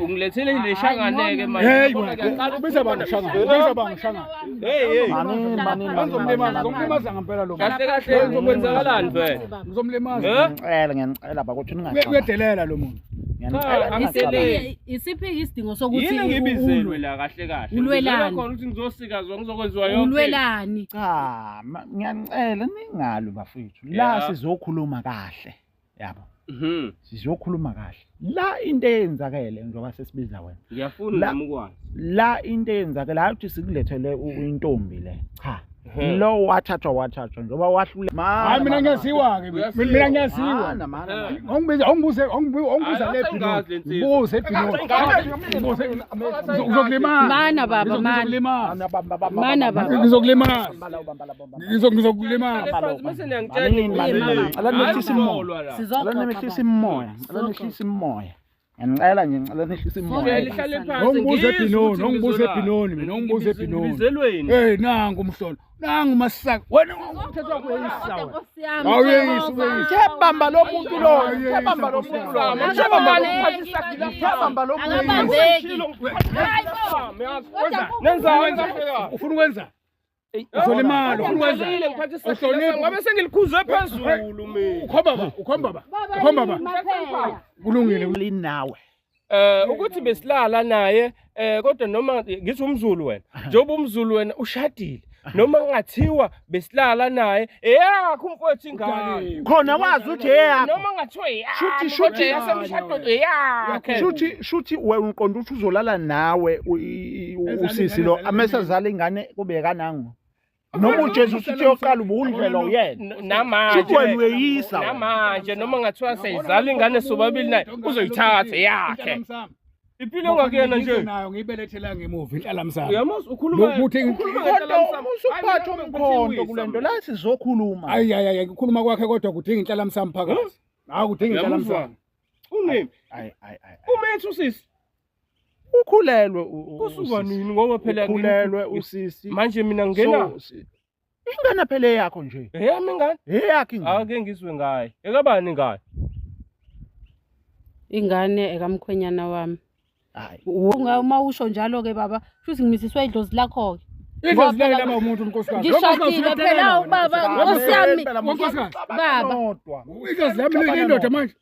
Ungilethele le shangane-ke manje. Hey wena, ubiza bani ushangane? Ubiza bani ushangane? Hey hey. Manini, manini, manini. Ngizomlimaza, ngizomlimaza ngempela lo. Kahle kahle kwenzakalani vele? Ngizomlimaza. Eh? Ngicela ngiyanicela bakuthi ningaxabani. Uyadelela lo muntu. Ngiyanicela Cha, ningaxabani. angideleli. Isiphi isidingo sokuthi Yini ngibizelwe la kahle kahle? Ulwelani? Ngibizelwe khona ukuthi ngizosika zo ngizokwenziwa yonke. Ulwelani? Cha, ngiyanicela ningalwi bafethu. La sizokhuluma kahle. Yabo. Sizokhuluma kahle. La into eyenzakele njengoba sesibiza wena. Ngiyafuna nami ukwazi. La into eyenzakele hayi ukuthi sikulethele intombi le. Cha. Lo wathathwa njengoba wahlule. Hayi mina ngiyaziwa ke. Mina ngiyaziwa. Mana. Ongibiza ongibuze ongibuza le Hayi, Binoni. Ngibuze Binoni. Ngibuze uzokulimala. Mana baba, mana. Ngizokulimala. Mana baba. Ngizokulimala. Ngizokulimala. Mase niyangitshela Manini, cela nehlise imoya. Cela Sizoxoxa. nehlise imoya. Cela nehlise imoya. Ngiyanicela nje ngicela nehlise imoya. Lihlale phansi. Ongibuze ngizwe Binoni, ukuthi ongibuze ngizolala. Binoni mina, ongibuze Binoni. Ngibizelweni. Hey nangu umhlolo. Nangu masaka. Wena uthathwa kuyisa wena. Awuyeyisi, uyeyisi. Thebamba lo muntu lo. Thebamba lo muntu lo. Thebamba lo Thebamba lo muntu. Akabambeki. Nenzani kahle kahle? Ufuna ukwenza? Uzolimala, ufuna ukwenza? Ngicalile ngiphathe isagila ngabe sengilikhuze phezulu mina. Ukhomba ba, ukhomba ba. Ukhomba ba. Kulungile. Linawe. Ukuthi besilala naye kodwa noma ngithi umZulu wena, njengoba umZulu wena ushadile, noma ngathiwa besilala naye eyakho umfowethu ingane. Khona wazi ukuthi eyakho. Noma ngathiwa eyakho. Shuthi yasemshadweni eyakhe. Shuthi wena uqonda ukuthi uzolala nawe usisi lo amese azala ingane kube kanango. Noma uJesu usithi yoqala ubundlela uyena. Namanje. Shuthi wena uyeyisa. Namanje noma ngathiwa seyizala ingane sobabili naye uzoyithatha eyakhe. Impilo ongakuyena nje. Nayo ngiyibelethela ngemuva inhlala msamo. Uyamazi ukhuluma Ukuthi Kodwa usuphatha umkhonto kulento la sizokhuluma. Ayi ayi ayi ukukhuluma kwakhe kodwa kudinga inhlala msamo phakathi. Hayi kudinga inhlala msamo. Unemi. Ayi ayi ayi. Umethu usisi. Ukhulelwe kusuka nini ngoba phela ukhulelwe usisi. Manje mina ngena ingane phela eyakho nje. Eyami ingane? Eyakho ingane. Ake ngizwe ngaye. Ekabani ingane? Ingane ekamkhwenyana wami. Hayi. Uma usho njalo ke baba, futhi ngimisiswe idlozi lakho ke. Idlozi leli laba umuntu unkosikazi. Ngishadile phela ubaba, nkosi yami. Baba. Idlozi lami liyindoda manje.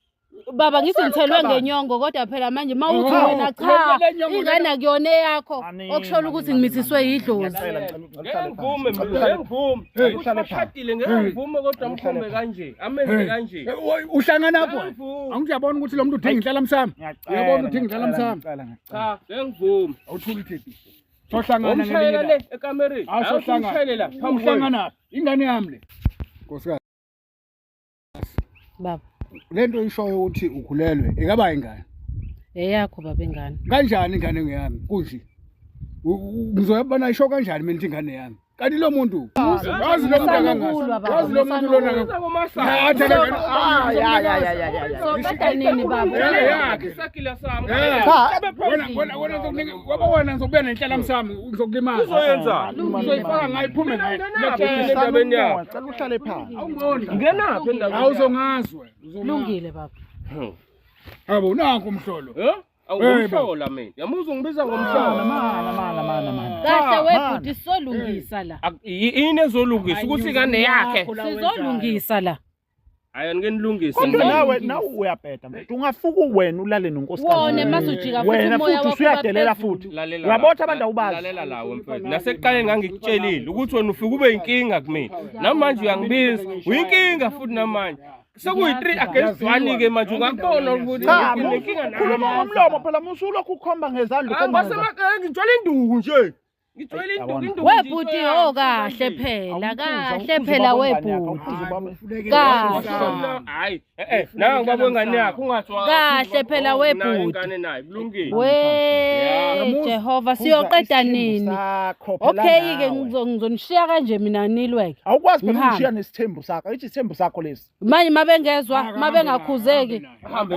Baba ngithi ngithelwe ngenyongo kodwa phela manje mawuthi wena cha ingane akuyona eyakho okushola ukuthi ngimithiswe yidlozi. Ngeke ngivume mina, ngivume. Ushadile ngeke ngivume kodwa mkhombe kanje, amenze kanje. Uhlangana lapho. Angithi uyabona ukuthi lo muntu udinga inhlala msamo. Uyabona udinga inhlala msamo. Cha, ngeke ngivume. Awuthuli ithiphi. Sohlangana ngelinye le ekamereni. Awusohlangana. Uhlangana. Ingane yami le. Nkosikazi. Baba. Lento ishoyo ukuthi ukhulelwe ekaba ingane. Eyakho baba ingane. Kanjani ingane ngeyami? Kunje. Ngizoyabona isho kanjani mina ingane yami? Kanti lo muntu wazi lo muntu akangazi. Wazi lo muntu lona. Soqeda nini baba? Isagila sami. Wena wena ngizokunika waba wena ngizokubuya nenhlala msamo ngizokulimaza. Uzoyenza. Uzoyifaka ngayo iphume ngayo. Endabeni yakho. Cela uhlale phansi. Awungoni. Ngenaphi endabeni? Awuzongazwe. Lungile baba. Yabo nanku umhlolo. Eh? Awungumhlola mina. Yamuzwa ungibiza ngomhlola. Mana. Kahle webhuti sizolungisa la. Yini ezolungisa ukuthi ingane yakhe? Sizolungisa la. Hayi ngeke nilungise. Kodwa nawe nawe uyabheda mfethu. Ungafuka wena ulale nonkosikazi. Wona masujika futhi Wena umoya futhi wakho usuyadelela futhi. Uyabotha abantu awubazi. Lalela lawe mfethu. Nasekuqaleni ngangikutshelile ukuthi wena ufika ube inkinga kumina. Namanje uyangibiza. Uyinkinga futhi namanje. Sekuyi 3 against 1 ke manje ungakubona ukuthi inkinga nawe. Khuluma ngomlomo phela musulokhu ukhomba ngezandla ukhomba. Ngitshela induku nje. Ngitshela induku induku. Webhuti ho kahle phela kahle phela webhuti. Kahle. Hayi nangu baba wengane yakho ungathi kahle phela webhuti. Ingane naye kulungile. We Jehova siyoqeda nini? Okay ke ngizonishiya kanje mina nilweke. Awukwazi phela ukushiya nesithembu sakho. Ithi isithembu sakho lesi. Manje mabengezwa mabengakhuzeki.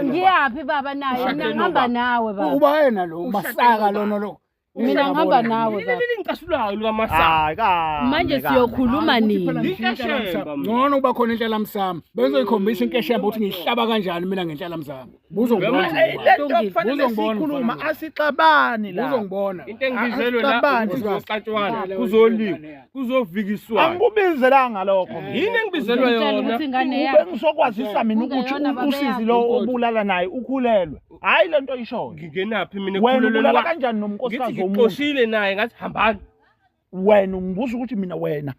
Ngiyaphi baba naye mina ngihamba nawe baba. Uba yena lo masaka lona lo. Mina ngihamba nawe baba. Leli lingicasulayo lukaMasaka. Hayi ka. Manje siyokhuluma nini? Inkeshemba mina. Ngcono uba khona inhlela msamo. Bengizoyikhombisa inkeshemba ukuthi ngiyihlaba kanjani mina ngenhlela msamo. Buzongibona. Le nto Lungile. kufanele Uzongibona, siyikhuluma mfana. asixabani la. Uzongibona. Into engibizelwe la Asixabani. kuzoxatshwana, kuzoliwa, kuzovikiswana. Angikubizelanga lokho. mina. Yini engibizelwe Ngitshela yona? ukuthi ingane yakho. Bengizokwazisa mina ukuthi Kungeyona baba usizi yakho. lo obulala naye ukhulelwe. Hayi le nto oyishoyo. Ngingenaphi mina Wena ekukhulelweni ubulala kwakhe? kanjani Ngithi nomnkosikazi womuntu? ngixoshile naye ngathi hambani. Wena ungibuza ukuthi mina wena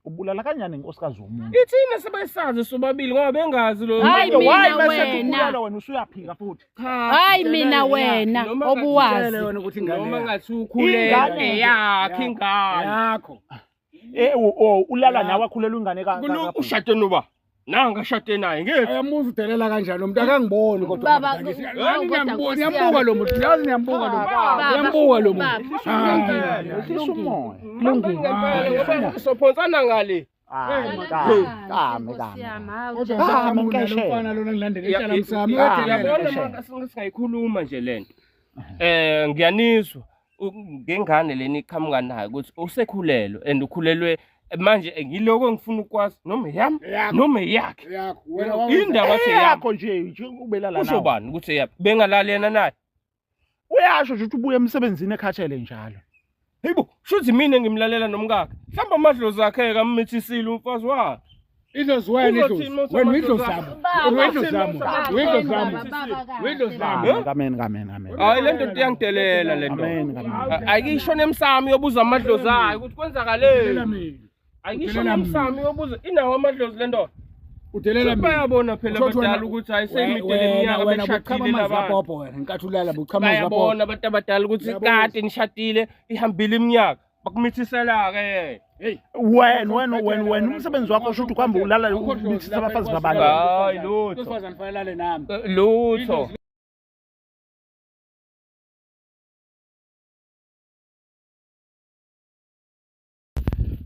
ubulala kanjani nenkosikazi womuntu? Ithina sebayisazi sobabili ngoba bengazi lo. Hayi, Manje why mina mase wena. ukhulelwe wena usuyaphika futhi? Cha. Hayi mina wena Noma obuwazi. Utshele wena ukuthi ingane Noma yakho. ngathi ukhulelwe Ingane eyakhe ingane. Yakho. Eh ulala nawe akhulelwe ingane ka. Ushade noba? Nanga ashade naye ngeke. Ayamuza udelela kanjani lo muntu akangiboni kodwa. Baba, Yazi kodwa niyambuka, Nkosi niyambuka lo muntu. Yazi niyambuka lo muntu. Baba, Uyambuka lo muntu. baba. Hayi. Wehlisa umoya. Lungile. Ngoba sophonsana ngale. Hayi Kahle, kame Nkosi kame. yami, hawu, Kodwa Jesu. Ah, usaqhamuka nalo Mankeshela. mfana lona ngilandela inhlela msamo. Uyabona maka singayikhuluma nje lento. Ngiyanizwa ngengane leni iqhamuka nayo ukuthi usekhulelwe and ukhulelwe manje ngiloko engifuna ukwazi noma eyami Yakho. noma eyakhe. Yakho. Wena wawenza- Indaba ethi eyami. Eyakho nje nje ubelala Kusho nawe. bani ukuthi eyami? Bengalali yena naye. Uyasho nje ukuthi ubuye emsebenzini ekhathele njalo. Hayibo, shuthi mina engimlalela nomkakhe. Mhlawumbe amadlozi akhe kammithisile umfazi wakhe. Idlozi wena Uzothini idlozi. uma Wena idlozi usamadlozi lami. Baba, Wena idlozi lami. baba, Wena idlozi baba, lami. baba, kahle, Wena idlozi lami. baba. Amen amen amen. Hayi le nto iyangidelela le nto. Amen amen. Ayikisho nemsamo iyobuza amadlozi ayo ukuthi Udelela kwenzakaleni. mina. Ayikisho Udelela nemsamo iyobuza inawo amadlozi le ndoda. Udelela mina. Bayabona phela Uthotha abadala wena- ukuthi hayi seyimide Wena- leminyaka wena buchama beshadile amanzi labantu. kapopo wena ngenkathi ulala buchama amanzi kapopo. Bayabona abantu abadala ukuthi Uyabona. kade nishadile ihambile iminyaka. Bakumithisela-ke. Hey. Wena wena wena wena umsebenzi wakho usho ukuthi kuhamba ulala umithisa abafazi babantu. Hayi, lutho. Wesifazane fanele alale nami. Lutho.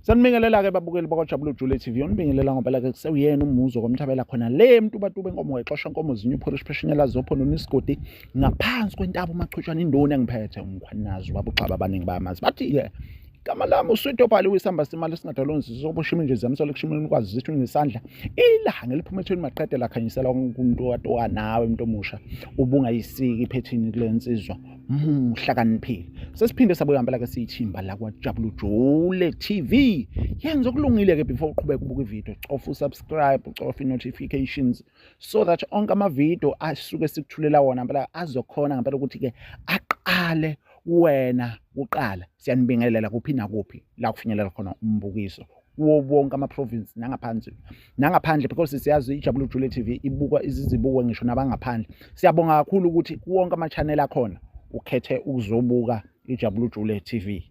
Sanibingelela-ke babukeli bakwaJabula Jule TV. Unibingelela ngoba ke kusewuyena umuzo komthabela khona le Mtubatuba inkomo wayixosha inkomo zinye uphorish pheshenyela zopho nonisigodi ngaphansi kwentaba uMachutshana induna engiphethe umkhwanazi wabuxaba abaningi bayamazi. Bathi-ke igama lami uswito obhaliwe isamba semali esingadalwa sizoboshima nje zamisela ekushimeni ukwazi zithu ngesandla ilanga eliphuma ethweni maqede lakhanyisela wonke umuntu owatoka nawe umuntu omusha ubungayisiki iphethini kule nsizwa muhlakaniphile. Sesiphinde sabuya ngempela ke siyithimba la kwaJabula Jule TV. Yenza okulungile ke before uqhubeke ubuka ivideo, cofa usubscribe, ucofa i-notifications so that onke amavideo asuke sikuthulela wona ngempela azokhona ngempela ukuthi ke aqale wena kuqala. Siyanibingelela kuphi nakuphi la kufinyelela khona umbukiso kuwo wonke ama-province nangaphansi nangaphandle because siyazi iJabula Jule TV ibukwa izizibukwe ngisho nabangaphandle. Siyabonga kakhulu ukuthi kuwonke ama-channel akhona ukhethe ukuzobuka iJabula Jule TV.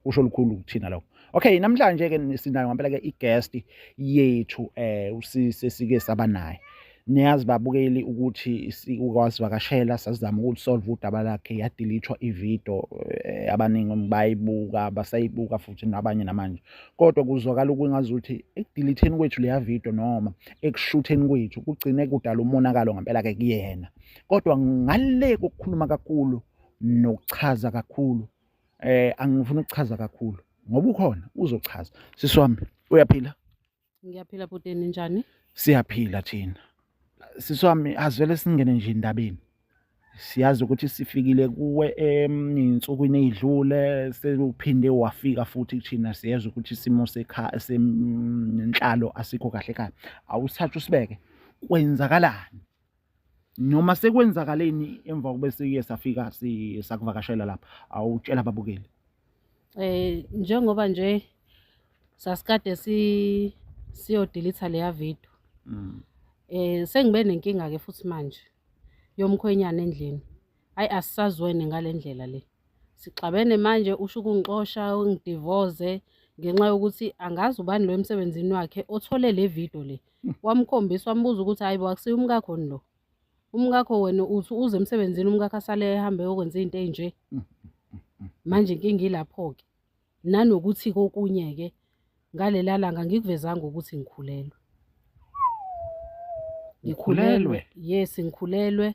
Usho lukhulu kuthina lokho. Okay, namhlanje ke sinayo ngempela ke i-guest yethu usisi sike saba naye. Niyazi babukeli ukuthi ukwasivakashela sazama ukulisolve udaba lakhe yadelithwa ivideo abaningi bayibuka basayibuka futhi nabanye namanje. Kodwa kuzwakala ukungazuthi ekudelitheni kwethu leya video noma ekushutheni kwethu kugcine kudala umonakalo ngempela ke kuyena. Kodwa ngale kokukhuluma kakhulu nokuchaza kakhulu angifuni ukuchaza kakhulu ngoba ukhona uzochaza. Sisi wami uyaphila? Ngiyaphila bhuti, ninjani? Siyaphila thina. Sisi wami azivele singene nje endabeni. Siyazi ukuthi sifikile kuwe ey'nsukwini ey'dlule sewuphinde wafika futhi kuthina siyezwa ukuthi isimo sekhaya senhlalo asikho kahle ekhaya. Awusithathe usibeke kwenzakalani? Noma sekwenzakaleni emva kokuba sike safika sakuvakashela lapha? Awutshela ababukeli. Njengoba nje sasikade siyodelete leya video. Sengibe nenkinga ke futhi manje yomkhwenyana endlini. Hayi asisazwene ngalendlela le. Sixabene manje usho ukungixosha ungidivorce ngenxa yokuthi angazi ubani lo emsebenzini wakhe othole le video le. Wamkhombisa wambuza ukuthi hayibo akusiyo umkakho lo. Umkakho wena uthi uze emsebenzini umkakho asale ehambe yokwenza izinto ezinje. Manje inkinga ilapho ke. Nanokuthi kokunye ke ngalela langa ngikuvezanga ukuthi ngikhulelwe. Ngikhulelwe? Yes, ngikhulelwe.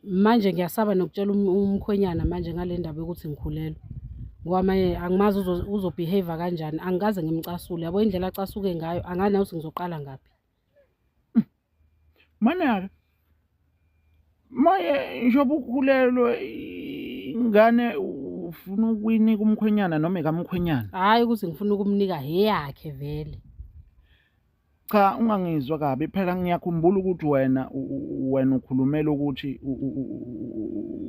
Manje ngiyasaba nokutshela umkhwenyana manje ngale ndaba yokuthi ngikhulelwe. Ngoba manje angimazi uzo-behave kanjani, angikaze ngimcasule. Yabo indlela acasuke ngayo, angazi nanokuthi ngizoqala ngaphi. Mana-ke maye njengoba ukhulelwe ingane ufuna ukuyinika umkhwenyana noma ekamkhwenyana? Hhayi ukuthi ngifuna ukumnika eyakhe vele. Cha ungangizwa kabi phela ngiyakhumbula ukuthi wena wena ukhulumela ukuthi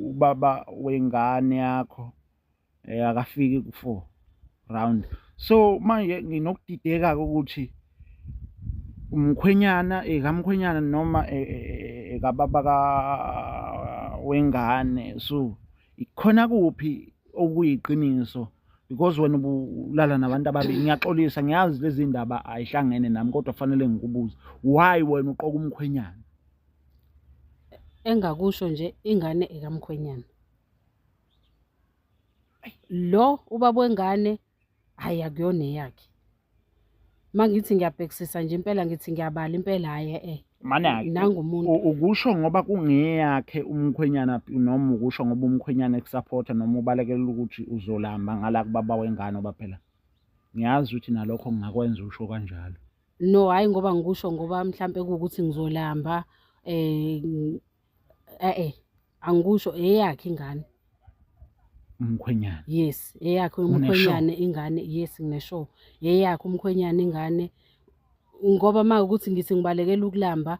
ubaba wengane yakho akafiki ku-4 round. So manje nginokudideka ukuthi umkhwenyana ekamkhwenyana noma ekababa ka wengane so ikhona kuphi okuyiqiniso because wena ubulala nabantu ababili. Ngiyaxolisa, ngiyazi lezi ndaba ayihlangene nami kodwa kufanele ngikubuze, why wena uqoka umkhwenyana? Engakusho nje ingane ekamkhwenyana. Lo ubaba wengane hhayi akuyona eyakhe. Uma ngithi ngiyabhekisisa nje impela ngithi ngiyabala impela hhayi e-e. Mana-ke Nangu umuntu. Ukusho ngoba kungeyakhe umkhwenyana noma ukusho ngoba umkhwenyana ekusaphotha noma ubalekela ukuthi uzolamba ngala kubaba wengane ngoba phela ngiyazi ukuthi nalokho ngingakwenza usho kanjalo. No, hhayi ngoba ngikusho ngoba mhlampe kuwukuthi ngizolamba e-e angikusho eyakhe ingane. Umkhwenyana. Yes, eyakhe umkhwenyane ingane. Yes, ngine-sure. Eyakhe umkhwenyane ingane. Ngoba uma ukuthi ngithi ngibalekela ukulamba,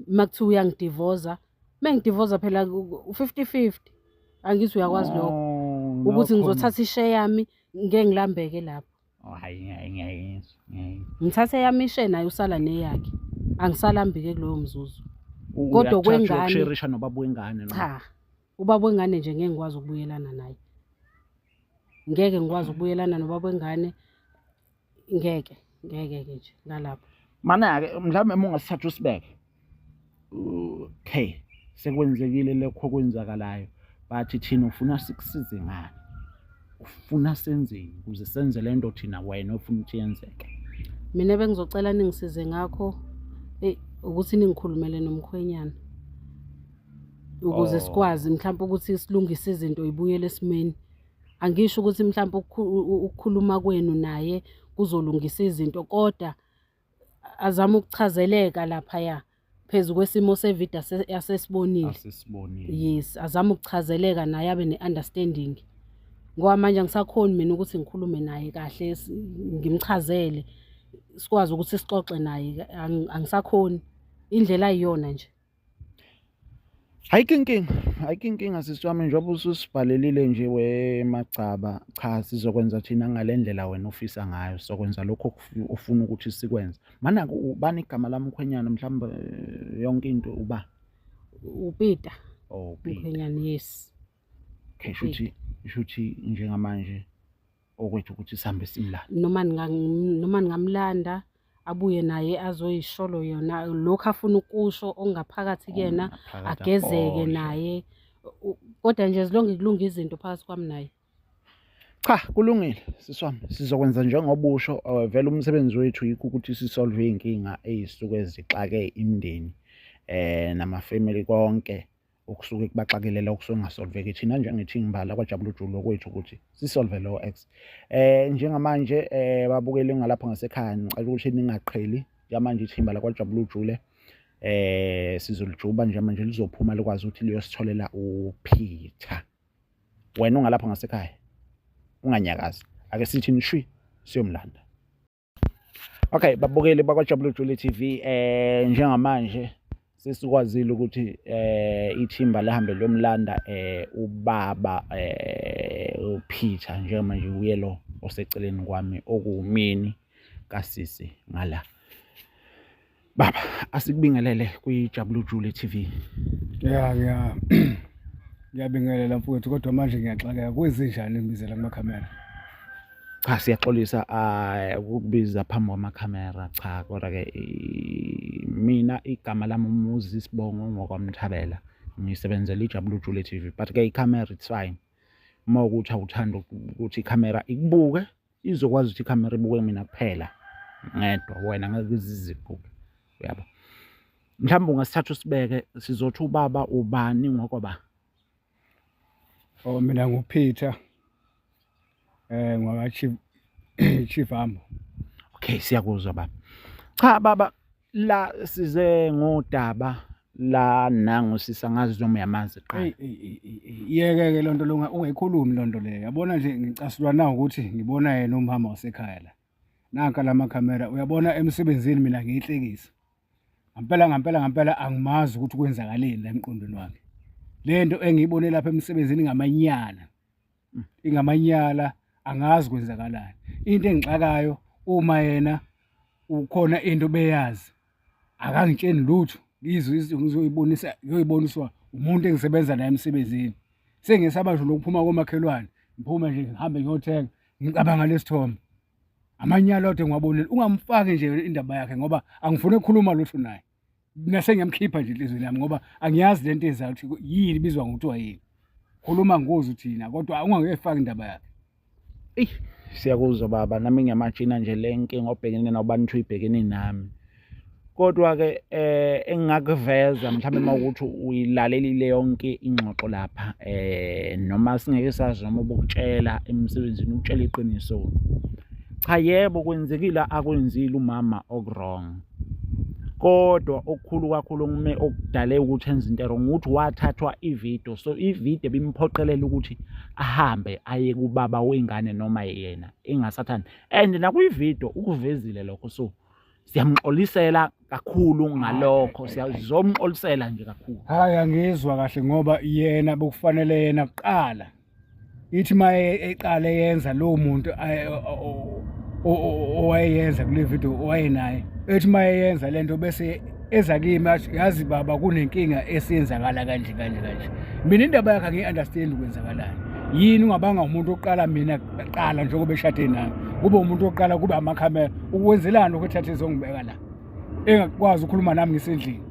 uma kuthiwa uyangidivoza, uma ngidivoza phela u-50-50. Angithi uyakwazi lokho. Oh, Ukuthi no ngizothatha isheya yami ngeke ngilambeke lapho. Oh, hayi ngiyayizwa, ngiyayizwa. Ngithathe eyami isheya naye usala neyakhe. Angisalambi-ke kuloyo mzuzu. Kodwa Uyakuthatha kwengane uyokusherisha nobaba wengane noma? Cha. Ubaba wengane nje ngeke ngikwazi ukubuyelana naye. Ngeke ngikwazi ukubuyelana nobaba wengane. Ngeke, ngeke-ke nje ngalapho. Mana-ke mhlawumbe uma ungasithatha usibeke. Okay, sekwenzekile lokho okwenzakalayo. But thina ufuna sikusize ngani? Ufuna senzeni ukuze senze le nto thina wena ofuna ukuthi yenzeke? Mina bengizocela ningisize ngakho ukuthi ningikhulumele nomkhwenyana. Ukuze sikwazi mhlawumbe ukuthi silungise izinto ibuyele esimeni. Angisho ukuthi mhlawumbe ukukhuluma kwenu naye kuzolungisa izinto, kodwa azame ukuchazeleka laphaya phezu kwesimo sevidiyo asesibonile. Asesibonile. Yes, azame ukuchazeleka naye abe ne-understanding. Ngoba manje angisakhoni mina ukuthi ngikhulume naye kahle, ngimchazele, sikwazi ukuthi sixoxe naye, angisakhoni. Indlela ayiyona nje. Ayikho inkinga, ayikho inkinga sisi wami njengoba ususibhalelile nje wemagcaba, cha sizokwenza thina ngale ndlela wena ofisa ngayo, sizokwenza lokho ofuna ukuthi sikwenze. Mana ubani igama lamkhwenyana mhlawumbe yonke into uba? uPeter. Oh, Peter. Mkhwenyana, yes. Okay, shuthi njengamanje okwethu ukuthi sihambe simlande. Noma noma ningamlanda abuye naye azoyisholo yona lokhu afuna ukusho okungaphakathi kuyena, Okungaphakathi agezeke aphodle. naye. Kodwa nje zilonke kulunga izinto phakathi kwami naye. Cha, kulungile sisi wami, sizokwenza njengoba usho. Vele umsebenzi wethu yikho ukuthi sisolve iy'nkinga ey'suke zixake imindeni nama-family konke okusuke kubaxakelela okusuke kungasolveki. Thina njengethimba lakwaJabula Ujulo kwethu ukuthi sisolve lowo ex. Njengamanje babukele ngalapha ngasekhaya, ngicela ukuthi ningaqheli. Njengamanje ithimba lakwaJabula Ujule sizolijuba njengamanje lizophuma likwazi ukuthi liyositholela uPeter. Wena ungalapha ngasekhaya unganyakazi, ake sithi nishwi siyomlanda. Okay, babukeli bakwaJabula Ujule TV, njengamanje sesikwazile ukuthi ithimba lihambe liyomlanda ubaba uPeter. Njengamanje uye lo oseceleni kwami okuwumini kasisi ngala. Baba, asikubingelele kwiJabula Ujule TV. Ya, ngiyabingelela mfowethu, kodwa manje ngiyaxakeka kwezinjani ngibizela kumakhamera. Cha, siyaxolisa ukukubiza phambi kwamakhamera. Cha, kodwa ke mina igama lami uMuzi isibongo ngokwaMthabela, ngisebenzela iJabula Ujule TV, but ke ikhamera it's fine. Uma ukuthi awuthanda ukuthi ikhamera ikubuke, izokwazi ukuthi ikhamera ibuke mina kuphela ngedwa, wena ngeke izizibuke, uyabo. Mhlawumbe ungasithatha usibeke sizothi ubaba ubani ngokwaba. Oh mina nguPeter ngwaka Chief Chief Hambo. Okay siyakuzwa baba. Cha baba la size ngodaba la nangu sisangazi noma uyamazi qala. Hey hey hey yeke ke lonto lo ungayikhulumi lonto leyo. Yabona nje ngicasulwa na ukuthi ngibona yena umama wasekhaya la. Nanka lama camera uyabona emsebenzini mina ngiyihlekisa. Ngampela ngampela ngampela angimazi ukuthi kwenzakaleni la emqondweni wakhe. Le nto engiyibone lapha emsebenzini ngamanyala. Ingamanyala angazi kwenzakalani. Into engixakayo uma yena ukhona into beyazi akangitsheni lutho ngizwe ngizoyibonisa ngiyoyiboniswa umuntu engisebenza naye emsebenzini. Sengisaba nje nokuphuma komakhelwane ngiphume nje ngihambe ngiyothenga ngicabanga lesithombe. Amanyala odwa engiwabonile ungamfaki nje indaba yakhe ngoba angifuni ukukhuluma lutho naye. Mina sengiyamkhipha nje enhliziyweni yami ngoba angiyazi lento ezayo ukuthi yini ibizwa ngokuthiwa yini. Khuluma ngikuzwe thina kodwa ungangefaki indaba yakhe. Eyi siyakuzwa baba nami ngiyamajina nje le nkinga obhekene nayo bani uyibhekene nami. Kodwa-ke eh engingakuveza mhlawumbe uma ukuthi uyilalelile yonke ingxoxo lapha eh noma singeke sazi noma ubukutshela emsebenzini ukutshela iqiniso. Cha yebo kwenzekile akwenzile umama oku-wrong. Kodwa okukhulu kakhulu okume okudale ukuthi enze into wrong ukuthi wathathwa ividiyo so ividiyo ibimphoqelela ukuthi ahambe aye kubaba wengane noma yena engasathandi and nakwividiyo ukuvezile lokho so siyamxolisela kakhulu ngalokho siyazomxolisela nje kakhulu. Hayi angizwa kahle ngoba yena bekufanele yena kuqala ithi uma eqale yenza lowo muntu owayeyenza kule video owayenaye ethi uma eyenza le nto bese eza kimi athi yazi baba kunenkinga esiyenzakala kanje kanje kanje mina indaba yakhe angiyi-understand kwenzakalani yini ungabanga umuntu oqala mina qala njengoba eshade nami kube umuntu oqala kube amakhamera ukwenzelani lokho ethathe ezongibeka la engakwazi ukukhuluma nami ngisendlini.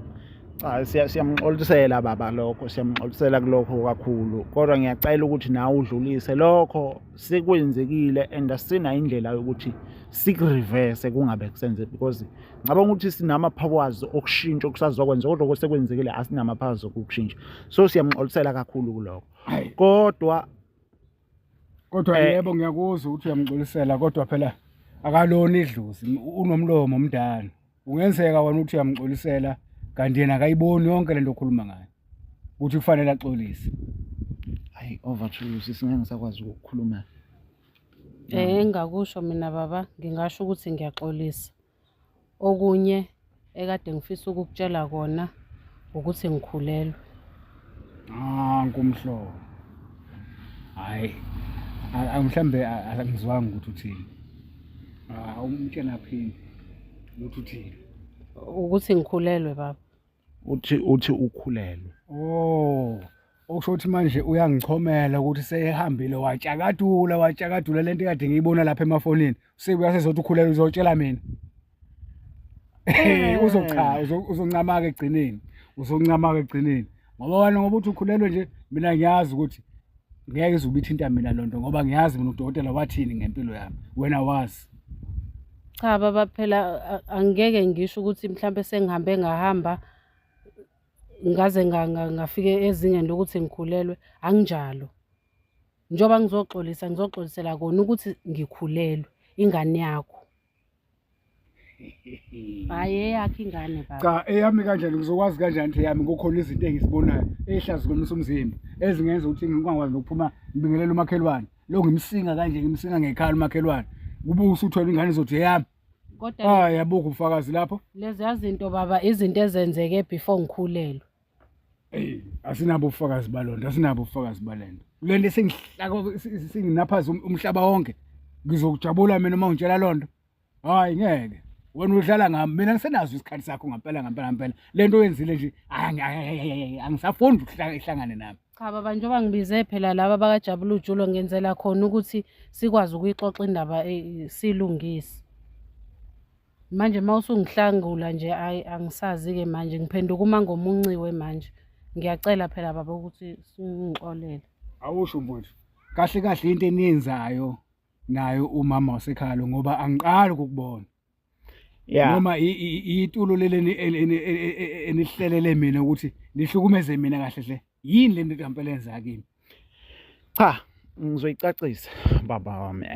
Cha siyamxolisela baba lokho siyamxolisela kulokho kakhulu kodwa ngiyacela ukuthi nawe udlulise lokho sekwenzekile and asinayo indlela yokuthi sikureverse kungabe kusenze because ngicabanga ukuthi sinama-powers okushintsha okusazokwenza kodwa osekwenzekile asinama-powers okukushintsha so siyamxolisela kakhulu kulokho kodwa Kodwa eh, yebo ngiyakuzwa ukuthi uyamxolisela kodwa phela akalona idlozi unomlomo omdala. Kungenzeka wena ukuthi uyamxolisela kanti yena akayiboni yonke lento okhuluma ngayo. Ukuthi kufanele axolise. Hayi over to you sisi ngeke ngisakwazi ukukhuluma. Eh engakusho mina baba ngingasho ukuthi ngiyaxolisa. Okunye ekade ngifisa ukukutshela kona ukuthi ngikhulelwe. Nanku umhlolo. Hhayi, mhlawumbe angizwanga ukuthi uthini. Awumtshela phinde ukuthi uthini. Ukuthi ngikhulelwe baba. Uthi uthi ukhulelwe. Oh, okusho ukuthi manje uyangichomela ukuthi sehambile watshakadula watshakadula lento kade ngiyibona lapha emafonini. Sebuya sezothi ukhulelwe uzotshela mina. Hey, uzocha uzoncama ke egcineni. Uzoncama ke egcineni. Ngoba wena ngoba uthi ukhulelwe nje mina ngiyazi ukuthi ngeke ize ubithinta mina lonto ngoba ngiyazi mina udokotela wathini ngempilo yami. Wena wazi. Cha baba phela angeke ngisho ukuthi mhlambe sengihambe ngahamba ngaze ngafike ezingeni lokuthi ngikhulelwe anginjalo. Njengoba ngizoxolisa ngizoxolisela kona ukuthi ngikhulelwe ingane yakho. Hhayi eyakho ingane baba. Cha eyami kanjani ngizokwazi kanjani ukuthi eyami kukhona izinto engizibonayo ezihlazikomisa umzimba ezingenza ukuthi ngingakwazi nokuphuma ngibingelele umakhelwane. Lo ngimsinga kanje ngimsinga ngekhala umakhelwane. Kube usuthola ingane izothi eyami. Kodwa Hayi abukho ubufakazi lapho. leziya zinto baba izinto ezenzeke before ngikhulelwe. Ey asinabo ubufakazi balonto asinabo ubufakazi balento. Lento esengihlaka singinaphaza umhlaba wonke. Ngizokujabula mina uma ungitshela lonto. Hayi ngeke. Wena udlala ngami mina ngisenazo isikhathi sakho ngampela ngampela ngampela. Lento oyenzile nje angisafuni ukuthi ihlangane nami. Cha baba njengoba ngibize phela laba bakajabula ujulo ngenzela khona ukuthi sikwazi ukuyixoxa indaba silungise. Manje uma usungihlangula nje ayi angisazi-ke manje ngiphenduka uma ngomunciwe manje. Ngiyacela phela baba ukuthi sungixolele. Awusho mfowethu. Kahle kahle into eniyenzayo nayo umama wasekhaya lo ngoba angiqali ukukubona. Yeah. Noma itulo leli enihlelele mina ukuthi nihlukumeze mina kahle hle. Yini le nto ngempela yenza kimi? Cha, ngizoyicacisa baba wami.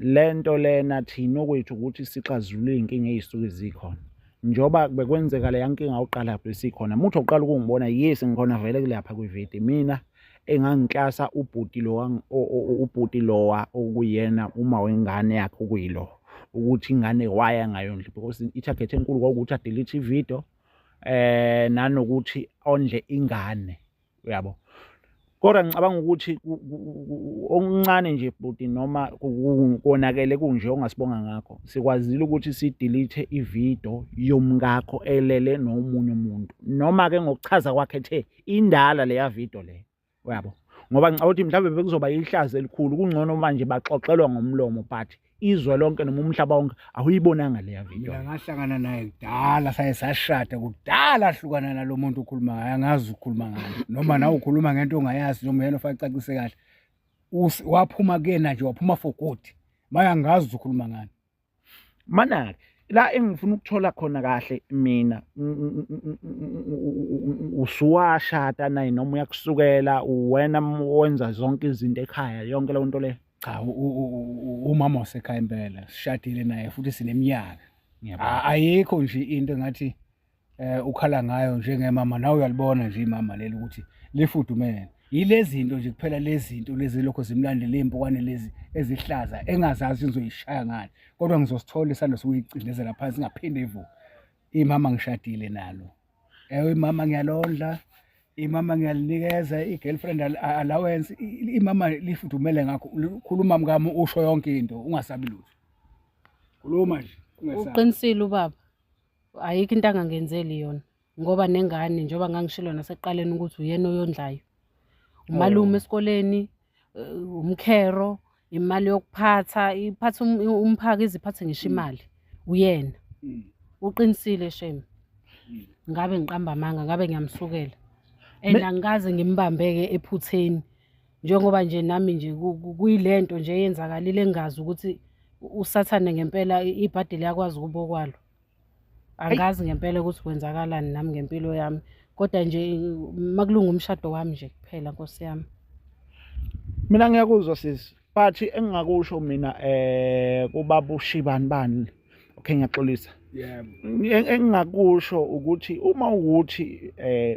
Lento lena thina okwethu ukuthi sixazulule iy'nkinga ey'suke zikhona. Njengoba bekwenzeka leya nkinga uqala besikhona. Muthi uqala ukungibona, yes ngikhona vele kulapha kwividi. Mina engangiklasa ubhuti lowa ubhuti lowa okuyena uma wengane yakhe okuyilo ukuthi ingane waya ngayondli because i-target enkulu kwakuwukuthi adelete ividiyo nanokuthi ondle ingane uyabo. Kodwa ngicabanga ukuthi okuncane nje bhuti noma konakele kunje ongasibonga ngakho sikwazile ukuthi sidelete ividiyo yomkakho elele nomunye umuntu noma-ke ngokuchaza kwakhe the indala leya video le uyabo ngoba ngicabanga ukuthi mhlawumbe bekuzoba ihlazo elikhulu kungcono manje baxoxelwa ngomlomo but izwe lonke noma umhlaba wonke awuyibonanga leya video mina ngahlangana naye kudala saye sashada kudala ahlukana nalo muntu ukhuluma ngaye angazi ukukhuluma ngaye noma nawe ukhuluma ngento ongayazi noma yena ofake cacise kahle waphuma kuyena nje waphuma for good maye angazi ukukhuluma ngani Mana-ke la engifuna ukuthola khona kahle mina usuwashada naye noma uyakusukela uwena wenza zonke izinto ekhaya yonke leyo nto leyo? Cha, umama wasekhaya impela sishadile naye futhi sineminyaka. Ayikho nje into engathi ukhala ngayo njengemama nawe uyalibona nje imama leli ukuthi lifudumele. Yilezi zinto nje kuphela lezi zinto lezi lokho zimlandele iy'mpukane lezi ezihlaza engazazi ngizoyishaya ngani kodwa ngizosithola isandla sokuyicindezela phansi ingaphinde ivuke. Imama ngishadile nalo. Ewe imama ngiyalondla, imama ngiyalinikeza i-girlfriend allowance, imama lifudumele ngakho. Khuluma mkami usho yonke into ungasabi lutho. Khuluma nje ungesabi. Uqinisile ubaba. Ayikho into angangenzeli yona ngoba nengane njengoba ngangishilo nasekuqaleni ukuthi uyena oyondlayo. Umalume esikoleni, umkhero, imali yokuphatha, iphatha umphako ize iphathe ngisho imali, uyena. Uqinisile shame. Ngabe ngiqamba amanga, ngabe ngiyamsukela. And angikaze ngimbambe-ke ephutheni. Njengoba nje nami nje kuyilento nje eyenzakalile engazi ukuthi usathane ngempela ibhadi liyakwazi ukuba okwalo. Angazi ngempela ukuthi kwenzakalani nami ngempilo yami kodwa nje makulunga umshado wami nje kuphela nkosi yami. Mina ngiyakuzwa sisi but engingakusho mina kubaba uShibani bani okay ngiyaxolisa. Yebo. Engingakusho ukuthi uma ukuthi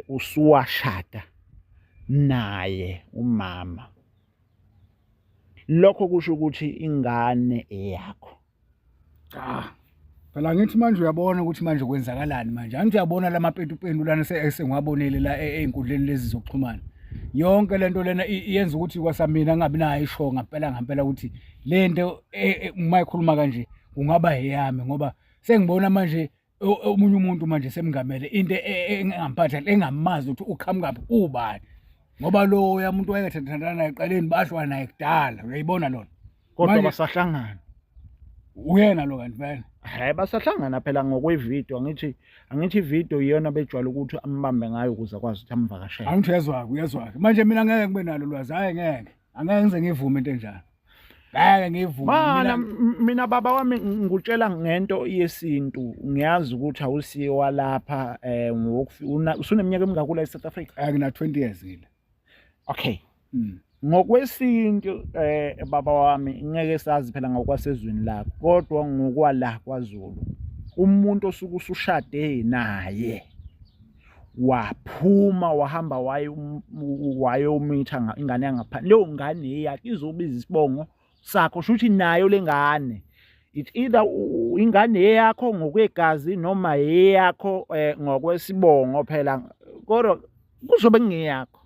usuwashada naye umama lokho kusho ukuthi ingane eyakho. Cha. Phela ngithi manje uyabona ukuthi manje kwenzakalani manje. Angithi uyabona la mapetupendu lana esengiwabonile la ey'nkundleni lezi zokuxhumana. Yonke lento lena iyenza ukuthi kwasamina ngingabi nayo isho ngampela ngampela ukuthi le nto uma ikhuluma kanje kungaba eyami ngoba sengibona manje omunye umuntu manje semngamele into engamphatha engamazi ukuthi uqhamukaphi ubani ngoba loya muntu wayethandana naye eqaleni bahlwa naye kudala uyayibona lona kodwa basahlangana uyena lo kanti vele hayi basahlangana phela ngokwevideo angithi angithi ivideo iyona bejwayele ukuthi ambambe ngayo ukuze akwazi ukuthi amvakashele angithi uyezwa-ke uyezwa-ke manje mina ngeke ngibe nalo ulwazi hhayi ngeke angeke ngize ngivume into enjalo ngeke ngivume Mana mina baba wami ngikutshela ngento yesintu ngiyazi ukuthi awusiye walapha usuneminyaka emingaki la eSouth Africa? Ngina 20 years ngila. Okay. Ngokwesintu baba wami ngeke sazi phela ngokwasezweni lakho kodwa ngokwala kwaZulu umuntu osuke usushade naye waphuma wahamba wayomitha ingane yangaphandle leyo ngane eyakhe izobiza isibongo sakho sho ukuthi nayo lengane it's either ingane eyakho ngokwegazi noma eyakho ngokwesibongo phela kodwa kuzobe kungeyakho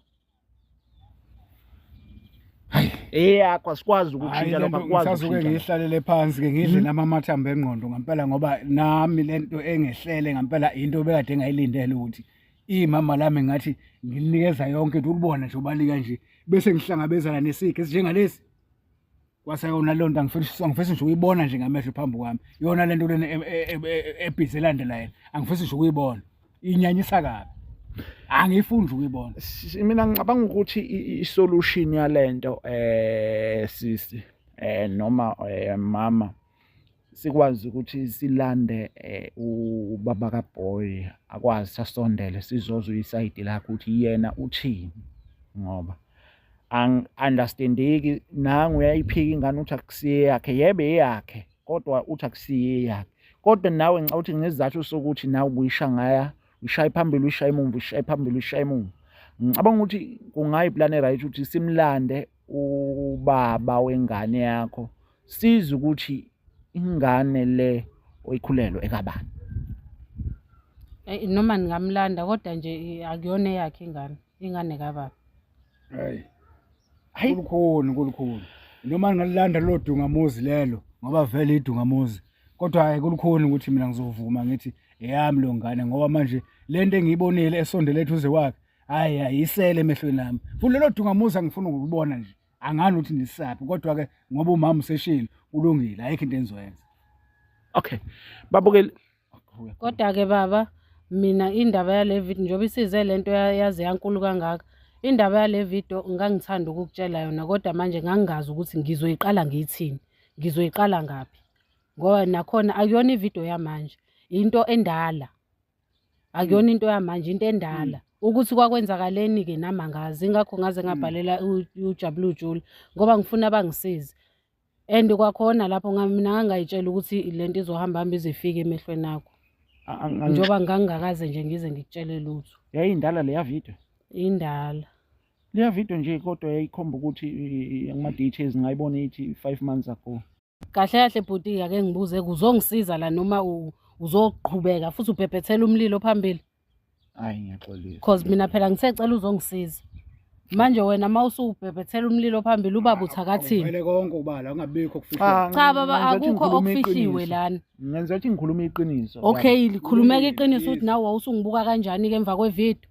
Hayi eyakho asikwazi ukutshintsha lokho akwazi ngisazoke ngihlalele phansi ke ngidle nami amathambo engqondo ngampela ngoba nami lento engehlele ngampela into obekade ngayilindele ukuthi imama lami ngathi ngilinikeza yonke into ulibona nje ubalika nje bese ngihlangabezana nesiga esinjengalesi kwasayona leyo nto angifisi angifisi nje ukuyibona nje ngamehlo phambi kwami yona lento lena ebhizi elandela yena angifisi nje ukuyibona inyanyisa kabi angifuni nje ukuyibona mina ngicabanga ukuthi i-solution yalento sisi noma mama Sikwazi ukuthi silande ubaba kaBoy akwazi asondele sizozwa isayidi lakhe ukuthi yena uthini ngoba angi-understandeki nangu uyayiphika ingane uthi akusiye yakhe yebe eyakhe kodwa uthi akusiye eyakhe kodwa nawe ngicabanga ukuthi ngesizathu sokuthi nawe ubuyishangaya uyishaye phambili uyishaye emumva uyishaye phambili uyishaye emumva ngicabanga ukuthi kungayiplan e-right ukuthi simlande ubaba wengane yakho siza ukuthi ingane le oyikhulelwe ekabani. Eh, noma ningamlanda kodwa nje akuyona eyakhe ingane, ingane kababa. Hayi. Hayi kulukhuni kulukhuni. Noma ningalilanda lelo dungamuzi lelo ngoba vele idungamuzi. Kodwa hayi kulukhuni ukuthi mina ngizovuma ngithi eyami lo ngane ngoba manje lento engiyibonile esondele eduze kwakhe hayi ayisele emehlweni ami. Futhi lelo dungamuzi angifuni ukulibona nje. Angani ukuthi nisaphi kodwa ke ngoba umama useshilo kulungile ayikho into engizoyenza. Okay. Babukeli Kodwa ke baba mina indaba yale video njengoba isize lento yaze yankulu kangaka indaba yale video ngangithanda ukukutshela yona kodwa manje ngangingazi ukuthi ngizoyiqala ngiyithini ngizoyiqala ngaphi ngoba nakhona akuyona ivideo yamanje into endala akuyona into yamanje into endala ukuthi kwakwenzakaleni-ke nami angazi ingakho ngaze ngabhalela uJabula Ujula ngoba ngifuna bangisize and kwakhona lapho mina ngangayitshela ukuthi le nto izohamba hamba ize ifike emehlweni akho njengoba ngangingakaze nje ngize ngikutshele lutho. Yayindala leya video? Indala. Leya video nje kodwa yayikhomba ukuthi kuma-details ngayibona ithi 5 months ago. Kahle kahle bhuti ake ngibuze uzongisiza la noma uzoqhubeka futhi ubhebhethela umlilo phambili? Hayi ngiyaxolisa. Cause mina phela ngisecela uzongisiza. Manje wena uma usubhebhethela umlilo phambili ubaba uthakathini? Vele konke ubala ungabikho okufihlwe. Cha baba akukho okufihliwe lana. Ngenza ukuthi ngikhuluma iqiniso. Okay, likhulumeka iqiniso ukuthi nawe wawusungibuka kanjani ke emva kwevideo.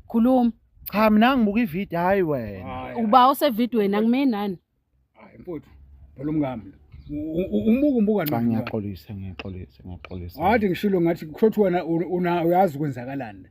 Khuluma. Cha mina ngibuka ivideo hayi wena. Uba osevidweni akuminani. Hayi mfowethu, phela umngami lo. Umbuka umbuka Cha ngiyaxolisa ngiyaxolisa ngiyaxolisa. Ngathi ngishilo ngathi kusho wena una uyazi kwenzakalani.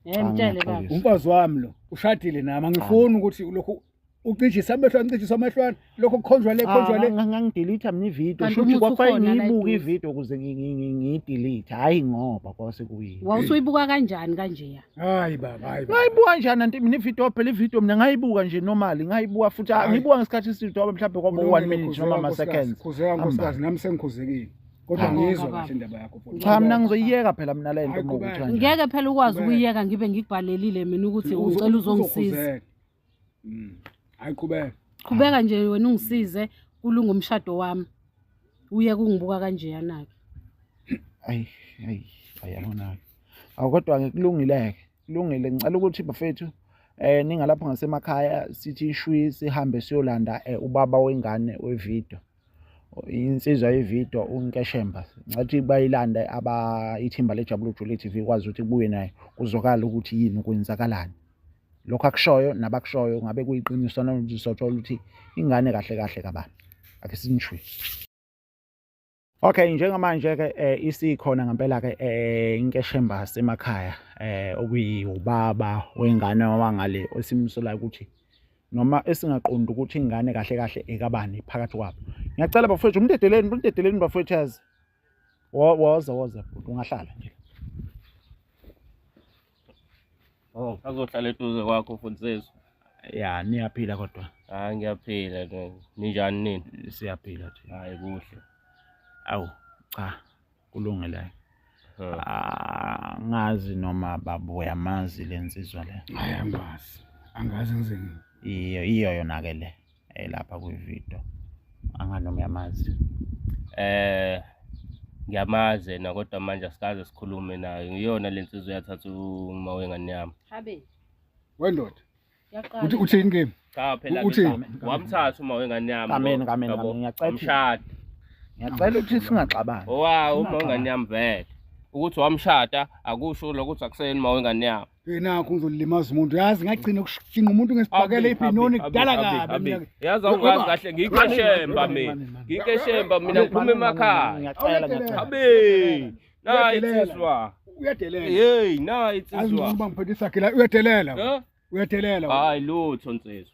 Eh mtshele baba. Umfazi wami lo ushadile nami angifuni ukuthi lokhu ucijisa amehlo ancijisa amehlwana lokho kukhonjwa le khonjwa le. Ngangidelete mina ivideo shuthi kwafanele ngiyibuke ivideo ukuze ngiyidelete hayi ngoba kwase kuyini. Wawusuyibuka kanjani kanjeya? Hayi baba, hayi baba. Ngayibuka kanjani anti mina ivideo phela ivideo mina ngayibuka nje normally ngayibuka futhi ngiyibuka ngesikhathi eside ngoba mhlawumbe kwaba 1 minute noma ama seconds. Khuzeka nkosikazi nami sengikhuzekile. Kodwa ngiyizwa kahle indaba yakho futhi. Cha mina ngizoyiyeka phela mina le nto ngokuthi kanje. Ngeke phela ukwazi ukuyiyeka ngibe ngikubhalelile mina ukuthi ngicela uzongisiza. Hayi qhubeka. Qhubeka nje wena ungisize kulunga umshado wami. Uye kungibuka kanjeyana-ke. Ayi ayi ayabona. Awu kodwa ke kulungile ke. Kulungile ngicela ukuthi bafethu ningalapho ngasemakhaya sithi shwi sihambe siyolanda ubaba wengane wevideo. Insizwa yevideo uNkeshemba. Ngathi bayilande aba ithimba leJabula Ujule TV ikwazi ukuthi kubuye naye kuzwakala ukuthi yini kwenzakalani. Lokho akushoyo nabakushoyo ngabe kuyiqiniso noma sizothola ukuthi ingane kahle kahle kabani. Ake sinishwe. Okay, njengamanje ke isikhona ngempela ke inkeshemba semakhaya okuyiwubaba wengane wangale osimsolayo ukuthi noma esingaqondi ukuthi ingane kahle kahle ekabani phakathi kwabo. Ngiyacela bafowethu umdedeleni, umdedeleni bafowethu yazi. Woza woza ungahlala nje. Oh, azohlala eduze kwakho mfundisi. Ya, niyaphila kodwa. Hayi ngiyaphila ninjani nini? Siyaphila thina. Hayi kuhle. Awu, cha kulungile. Angazi noma baba uyamazi le nsizwa le. Hayi angazi. Angazi ngize Iyo iyo yona ke le elapha kwi-video. Angazi noma uyamazi. Ngiyamazi yena kodwa manje asikaze sikhulume naye. Iyona le nsizwa yathatha uma wengane yami. Habe. Wendoda. Uthi uthini kimi? Cha phela Uthini? wamthatha uma wengane yami. Amen, amen, amen. Ngiyacela. Wamshada. Ngiyacela ukuthi singaxabani. Owawu uma wengane yami vele. Ukuthi wamshada akusho lokuthi akuseyena uma wengane yami. Nakho ngizolimaza umuntu. Yazi ngagcina ukushinga umuntu ngesibhakela ipinoni kudala kabi mina. Yazi awungazi kahle ngikeshemba mina. Ngikeshemba mina ngiphuma emakhaya. Ngiyacela ngiyacela. Habe. Nayi insizwa. Uyadelela. Hey, nayi Yazi insizwa. ngoba ngiphethe isakhe la uyadelela. Eh? Uyadelela. Hayi lutho nsizwa.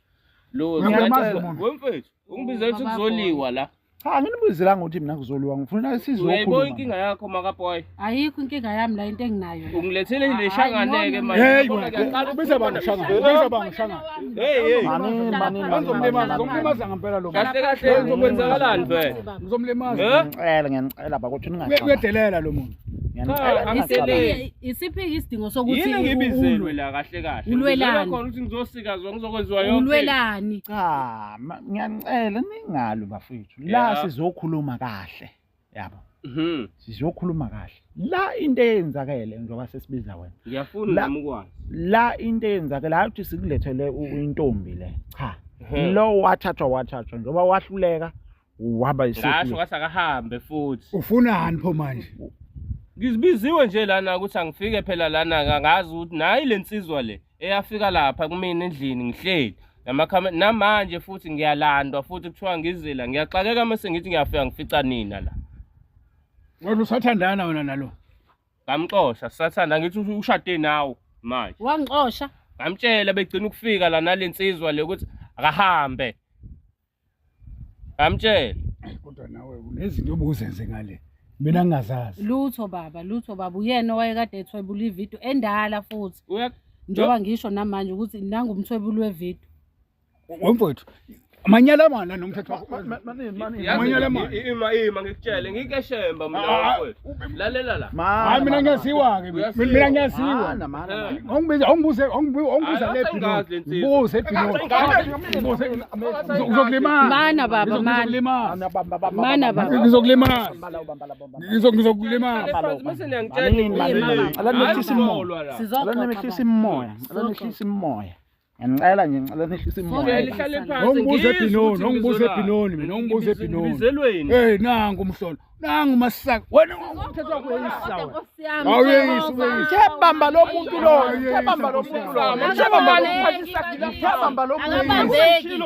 Lutho. Uyamazi umuntu? Wemfethu, ungibizela ukuthi kuzoliwa la. Cha, nginibuzelanga ukuthi mina kuzoliwa, ngifuna Uyayibona sizokhuluma. inkinga yakho makaboy. Ayikho inkinga yami la into enginayo. la. Ungilethele le Hayi, shangane-ke no, no, manje. Hey Yabona wena, ngiyaqala ubiza bani ukubona. ushangane? Ubiza bani ushangane? Hey hey. Manini, manini, manini, Ngizomlimaza, manini. ngizomlimaza ngempela lo muntu. Kahle kahle kuzokwenzakalani vele? Ngizomlimaza. Eh? Ngiyanicela, ngiyanicela bakwethu ningaxabani. Uyadelela lo muntu. Ngiyanicela Cha, ningaxabani. angideleli. Isiphi isidingo sokuthi Yini ngibizelwe la kahle kahle? Ulwelani? Ngibizelwe khona ukuthi ngizosikazwa ngizokwenziwa yonke. Ulwelani? Cha, ngiyanicela ningalwi bafethu. La Yeah. sizokhuluma kahle. Yabo. Mhm. Sizokhuluma kahle. La into eyenzakele njengoba sesibiza wena. Ngiyafuna La- nami ukwazi. La into eyenzakele hayi ukuthi sikulethele intombi le. Cha. Mhm. Lo wathathwa wathathwa njengoba wahluleka waba Ngasho isihluleki. ngathi akahambe futhi. Ufunani pho manje? Ngizibiziwe nje lana ukuthi angifike phela lana ngazi ukuthi nayi lensizwa le eyafika lapha kumina endlini ngihleli namakhamera namanje futhi ngiyalandwa futhi kuthiwa ngizila ngiyaxakeka mase ngithi ngiyafika ngifica nina la. Wena usathandana wena nalo. Ngamxosha sathanda ngithi ushade nawe manje. Wangixosha. Ngamtshela begcina ukufika la nalensizwa le ukuthi akahambe. Ngamtshela. Kodwa nawe unezinto obuzenze ngale. Mina ngingazazi. Lutho baba, lutho baba uyena owayekade ethwebula ividiyo endala futhi. Uya Njengoba ngisho namanje ukuthi nangu umthwebuli wevidiyo. Wemfowethu, amanyala mana nomthetho wakho. Manini, manini. Yazi- Amanyala mana. Ima ima ngikutshele ngikeshemba mina Ah, ah, mfowethu. Lalela la. Hayi mina ngiyaziwa ke mina. Mina ngiyaziwa. Mana, mana, mana. Ongibiza ongibuze ongibuza Hayi, le asengazi le Pinoni. nsizwa. Buze Pinoni. Asengazi. Buze uzokulimala. Mana baba, mana. Ngizokulimaza. Mana baba. Ngizokulimaza. Ngizokulimaza. Mase niyangitshela Manini, ukuthi- manini. Hayi, Cela nehlise ngikholwa la. Sizoxoxa Cela nehlise baba. imoya. Cela nehlise imoya. Ngiyanicela nje, ngicela nehlise Vele imoya. ihlale phansi. Ongibuze ngizwe Pinoni, ukuthi ongibuze ngibizelwani. Pinoni mina, ongibuze Pinoni. Ngibizelweni. Hey nangu umhlolo. Nangu masaka. Wena umthetho wakho uyeyisa Kodwa wena. Nkosi yami. Awuyeyisi, Jehova. uyeyisi. Thebamba lo muntu lo, thebamba lo muntu lo. Thebamba lo muntu. Thebamba lo muntu. Akabambeki.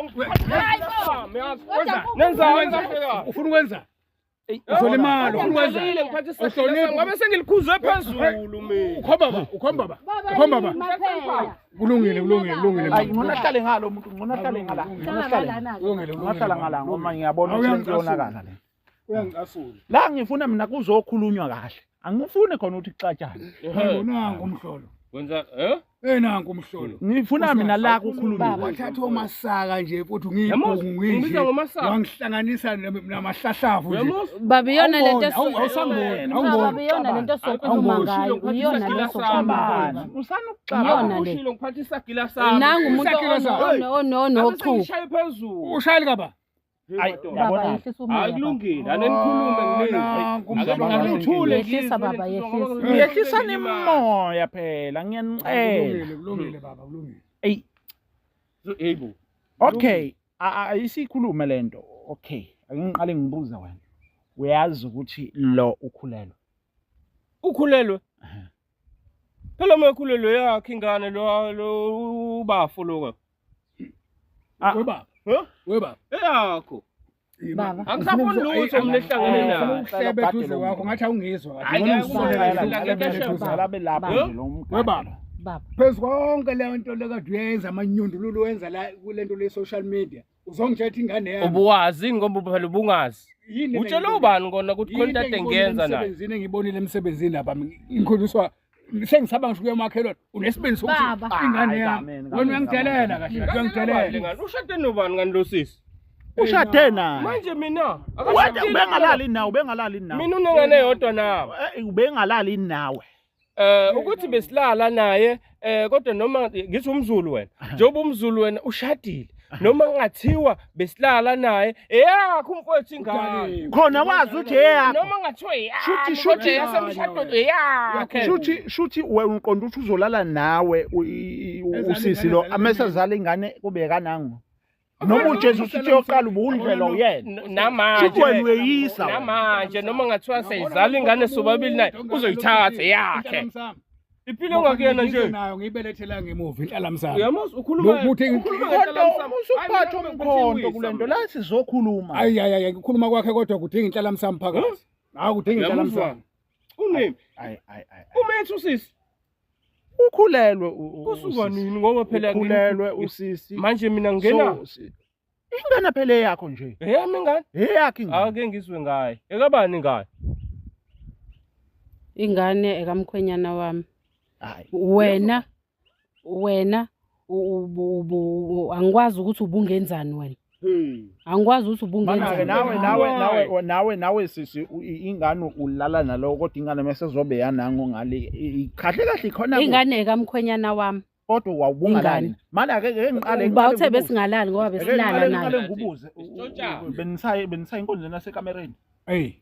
Nenzani kahle kahle? Ufuna ukwenza? Uzolimala, ufuna ukwenza? Ngixolile ngiphathe isagila Uhlonipha. sami ngabe sengilikhuze phezulu mina. Ukhomba ba, ukhomba ba. Baba, Ukhomba ba. yima phela. Kulungile, kulungile, kulungile. Hayi, ngcono ahlale ngalo muntu, ngcono ahlale ngala. Ngcono Hlala ahlale. ngalana-ke. Kulungile, Ngcono ahlala ngala ngoba ngiyabona ukuthi lento iyonakala le. Uyangicasula. La ngifuna mina kuzokhulunywa kahle. Angifuni khona ukuthi kuxatshane. Hayibo nangu umhlolo. Wenza eh? Eh nangu umhlolo. Ngifuna mina la kukhulunywe. Baba. Wathatha omasaka nje futhi Yamuzi, ngiyibhungu ungibiza nje. ngomasaka. Wangihlanganisa namahlahlavu nje. Uyamuzi? Baba iyona lento Awungiboni, awusangiboni, Cha, baba awungiboni. iyona lento sokhuluma Awungiboni. ngayo. Iyona le sokhuluma ngayo. Xabana. Usana Iyona ukuxabana. le. Ushilo ngiphathe isagila sami. Nangu umuntu Isakhiwo sakho. onochuku. Ngishaye phezulu. Ushayeli kaba. Hayi, Baba yabona. yehlisa umoya. Hayi baba. kulungile, ake nikhulume nginizwe. Nangu Ake umhlolo. nithule Yehlisa baba, yehlisa. Yehlisani imoya phela, ngiyanicela. Kulungile, kulungile baba, kulungile. Ey, Yebo. okay, ayisikhulume lento. Okay, ake ngiqale ngibuze wena. Uyazi ukuthi lo ukhulelwe. Ukhulelwe. Phela uma ekhulelwe yakhe ingane lo lo ubafo lo. Ah. We baba. Huh? We baba. Eyakho. Baba. Angisafuni lutho mina ehlangene naye. Uhlebe eduze kwakho ngathi awungizwa kahle. Hayi, Ngcono ngeke ngisondele ubone. la, ngisondele eduze. Ngicela belapha Huh? nje lo We baba. mgadi. Baba. Phezu konke leyo nto lekade uyenza amanyundululu wenza la kule nto le social media. Uzongitshela ukuthi ingane yami. Ubuwazi ngoba phela ubungazi. Yini le Utshela ngiyibonile? ubani kona ukuthi khona Yini into ade engiyibonile ngiyenza naye. emsebenzini engiyibonile emsebenzini lapha ngikholiswa sengisaba ngisho kuya emakhelwane unesibindi sokuthi Baba. ingane Hayi, yami amen, wena amen, uyangidelela kahle kahle uyangidelela Ngani ushade nobani ngani lo sisi? Ushade naye. Manje mina Wena akashadile. ubengalali nawe, ubengalali nawe. Mina unengane eyodwa nawe. Eh, ubengalali nawe. Ukuthi besilala naye kodwa noma ngithi umZulu wena njengoba umZulu wena ushadile noma ngathiwa besilala naye eyakho umfowethu ingane Khona wazi ukuthi eyakho. noma ngathiwa eyakho Shuthi, kodwa shuthi. yasemshadweni eyakhe Shuthi shuthi wena uqonda ukuthi uzolala nawe usisi lo amese azala ingane kube kanango. Noma uJesu usithi yoqala ubundlela uyena. Namanje Shuthi wena uyeyisa wena. namanje noma ngathiwa seyizala ingane sobabili naye uzoyithatha eyakhe impilo ongakuyena nje nayo ngiyibelethela ngemuva inhlala msamo uyamuzi ukhuluma Ukuthi- ukhuluma Kodwa ngenhlala msamo. usuphatha Hayi, mina umkhonto kule nto la sizokhuluma. ayi ayi ayi ukukhuluma kwakhe kodwa kudinga inhlala msamo phakathi hawu kudinga inhlala Uyamuzwa? msamo Unemi Ayi ayi ayi. umethu usisi Ukhulelwe kusuka usisi. nini ngoba phela Ukhulelwe usisi. manje mina ngena So, Ingane phela eyakho nje. Eyami ingane? Eyakho ingane. Ake ngizwe ngaye. Ekabani ingane? Ingane ekamkhwenyana wami. Hayi. Wena wena angikwazi ukuthi ubungenzani wena. Angikwazi ukuthi Mana-ke ubungenzani. nawe nawe Why? nawe nawe nawe sisi ingane ulala nalowo kodwa ingane mase zobe yanango ngale kahle kahle ikhona kuphi? Ingane ekamkhwenyana wami. Kodwa wawubungalali. Ingane. Mana ke ke ngiqale Uba ngiqale uthe ngikubuze. besingalali ngoba Ake besilala ngiqale naye. ngiqale ngikubuze. Isitshontshana. Benisaye benisaye enkonzweni yasekamereni. Eyi.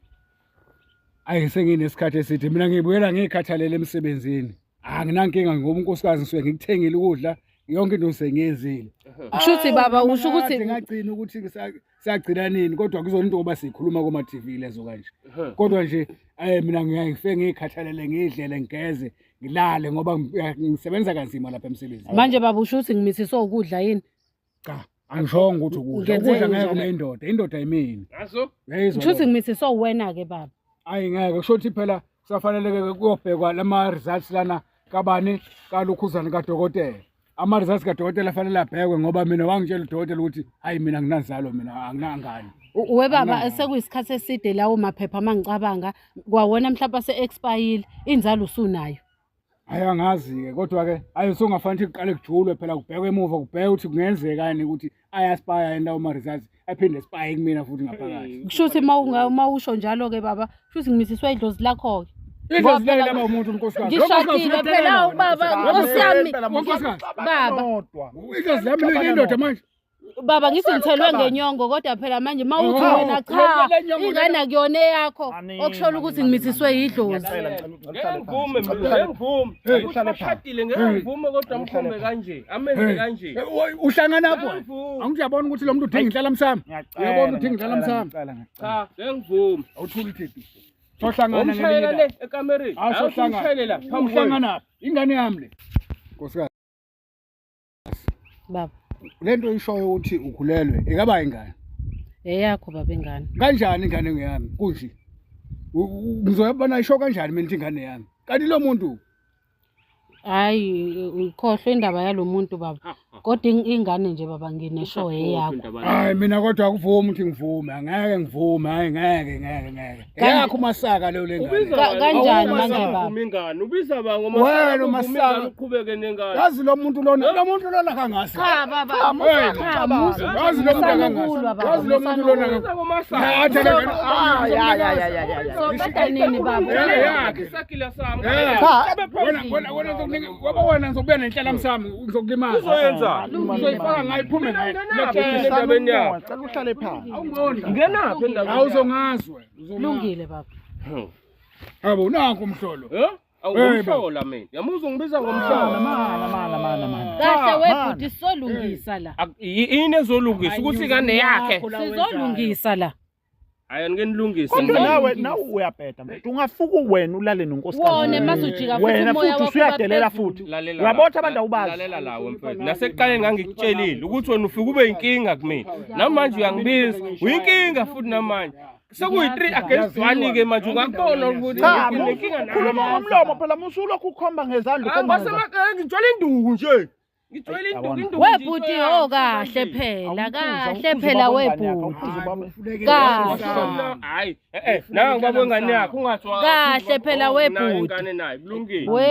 Ayi senginesikhathi eside mina ngibuyela ngikhathalele emsebenzini. Anginankinga ngoba unkosikazi ngisuke ngikuthengile ukudla yonke into sengiyenzile. Kushuthi baba Awu, usho ukuthi kade ngagcina ukuthi siyagcina nini kodwa kuzona into ngoba sikhuluma kuma TV lezo kanje. Kodwa nje mina ngiyaye ngifike ngikhathalele ngidlele ngigeze ngilale ngoba ngisebenza kanzima lapha emsebenzini. manje baba usho ukuthi ngimithiswe ukudla yini? Cha, angishongo ukuthi ukudla. Ngenze Ukudla ngeke njani? kube indoda, indoda yimina. Ngaso? Uyayizwa Kusho ukuthi leyo? ngimithiswe uwena ke baba. Ayi ngeke kusho ukuthi phela kusafanele ke kuyobhekwa lama results lana kabani kalukhuzana kadokotela. Ama results kadokotela afanele abhekwe ngoba mina wangitshela udokotela ukuthi hayi mina nginazalo mina anginangane. We baba Anginangane. sekuyisikhathi eside lawo maphepha mangicabanga kwawona mhlawumbe ase-expire inzalo usunayo. Hayi angazi-ke kodwa ke hayi usungafanele ukuthi kuqale kujulwe phela kubhekwe emuva kubhekwe ukuthi kungenzekani ukuthi ayaspaya yini lawo ma-results aphinde espaye kumina futhi ngaphakathi. Kusho ukuthi uma usho njalo ke baba, kusho ukuthi ngimithiswe idlozi lakho ke. Idlozi leli laba umuntu unkosikazi. Ngishadile phela ubaba nkosi yami. Unkosikazi. Baba. Idlozi lami liyindoda manje. Baba ngithi ngithelwe ngenyongo kodwa phela manje uma uthi Oh. wena cha Le- le nyongo ingane akuyona eyakho Maningi, okushola ukuthi maningi, ngimithiswe maningi. yidlozi. Ngiyacela, ngicela Ngeke uhlale ngivume phansi. mina, ngeke ngivume. Hey. Ukuthi bashadile ngeke Hey. ngivume kodwa mkhombe kanje, amenze Hey. kanje. Uhlangana lapho. Ngeke ngivume. Angithi uyabona ukuthi lo muntu udinga inhlala msamo. Ngiyacela, Uyabona udinga inhlala ngiyacela, msamo. ngiyacela, ngiyacela. Cha, ngeke ngivume. Awuthuli ithiphi. Sohlangana Umshayela ngelinye le ilanga. ekamereni. Ah, sohlangana. Awumshayele la phambi kwethu. Uhlangana. Ingane yami le. Nkosikazi, Baba le nto ishoyo ukuthi ukhulelwe ikaba ingane. eyakho baba ingane. Kanjani ingane ngeyami? Kunje. Ngizoyabona isho kanjani mina ukuthi ingane yami? Kanti lo muntu Hayi ukhohlwe indaba yalomuntu baba. Kodwa ingane nje baba nginesho eyakho. Hayi mina kodwa akuvumi ukuthi ngivume, angeke ngivume, hayi ngeke ngeke ngeke. Eyakho umasaka leyo lengane. Ubiza Kanjani Awuma manje Masaka baba? uvuma ingane, ubiza ba Wena ngomasaka uvuma uMasaka. ingane uqhubeke nengane. Yazi lo muntu lona, lo muntu lona kangasi. Cha baba, Hey, cha musa. Yazi lo muntu akangasi. Ukulwa baba. Yazi lo muntu lona Ubiza ngomasaka. Hayi, athi le ngane. Ah, ya, ya, ya, ya, ya, ya. Soqeda nini baba? Yakhe. Isakila sami. Yeah. Cha. Wena wena wena ngizokunika ngoba wena ngizokubuya nenhlala msamo ngizokulimaza. Uzoyenzani? Ngizoyifaka ngayo iphume ngayo. Ngenaphi Ngiyakutshela. endabeni yakho? Cela uhlale phansi. Awungiboni. Ngenaphi endabeni? Awuzongazwe. Uzongazwe. Lungile baba. Yabo nanku umhlolo. Eh? Awungumhlola mina. Yamuzwa ungibiza ngomhlola. Mana, mana, mana, mana. Kahle Cha, webhuti sizolungisa la. Yini ezolungisa ukuthi ingane yakhe? Sizolungisa la. Hayi angike nilungise. Kodwa mina. nawe nawe uyabheda mfethu. Ungafuka wena ulale nonkosikazi. Wona masujika futhi Wena umoya futhi wakho usuyadelela uba phezulu. futhi. Lalela Uyabona la- abantu awubazi. Lalela lawo mfethu. Nasekuqaleni ngangikutshelile ukuthi wena ufike ube inkinga kumina. Namanje uyangibiza. Uyinkinga futhi namanje. Sekuyi-3 against 1 ke manje ungakubona ukuthi Cha, nginenkinga khuluma nawe. ngomlomo phela musulokhu ukhomba ngezandla ukhomba ngezandla. Ngitshwela induku nje. Ngitshwela induku induku. nje, Webhuti into yami, ho kahle nje. phela, Awukhuze, kahle awukhuze phela ubaba wengane yakho, webhuti. awukhuze ubaba. Kahle. Hayi, eh nangu baba wengane yakho ungathi Kahle phela webhuti. Ingane nayo kulungile. We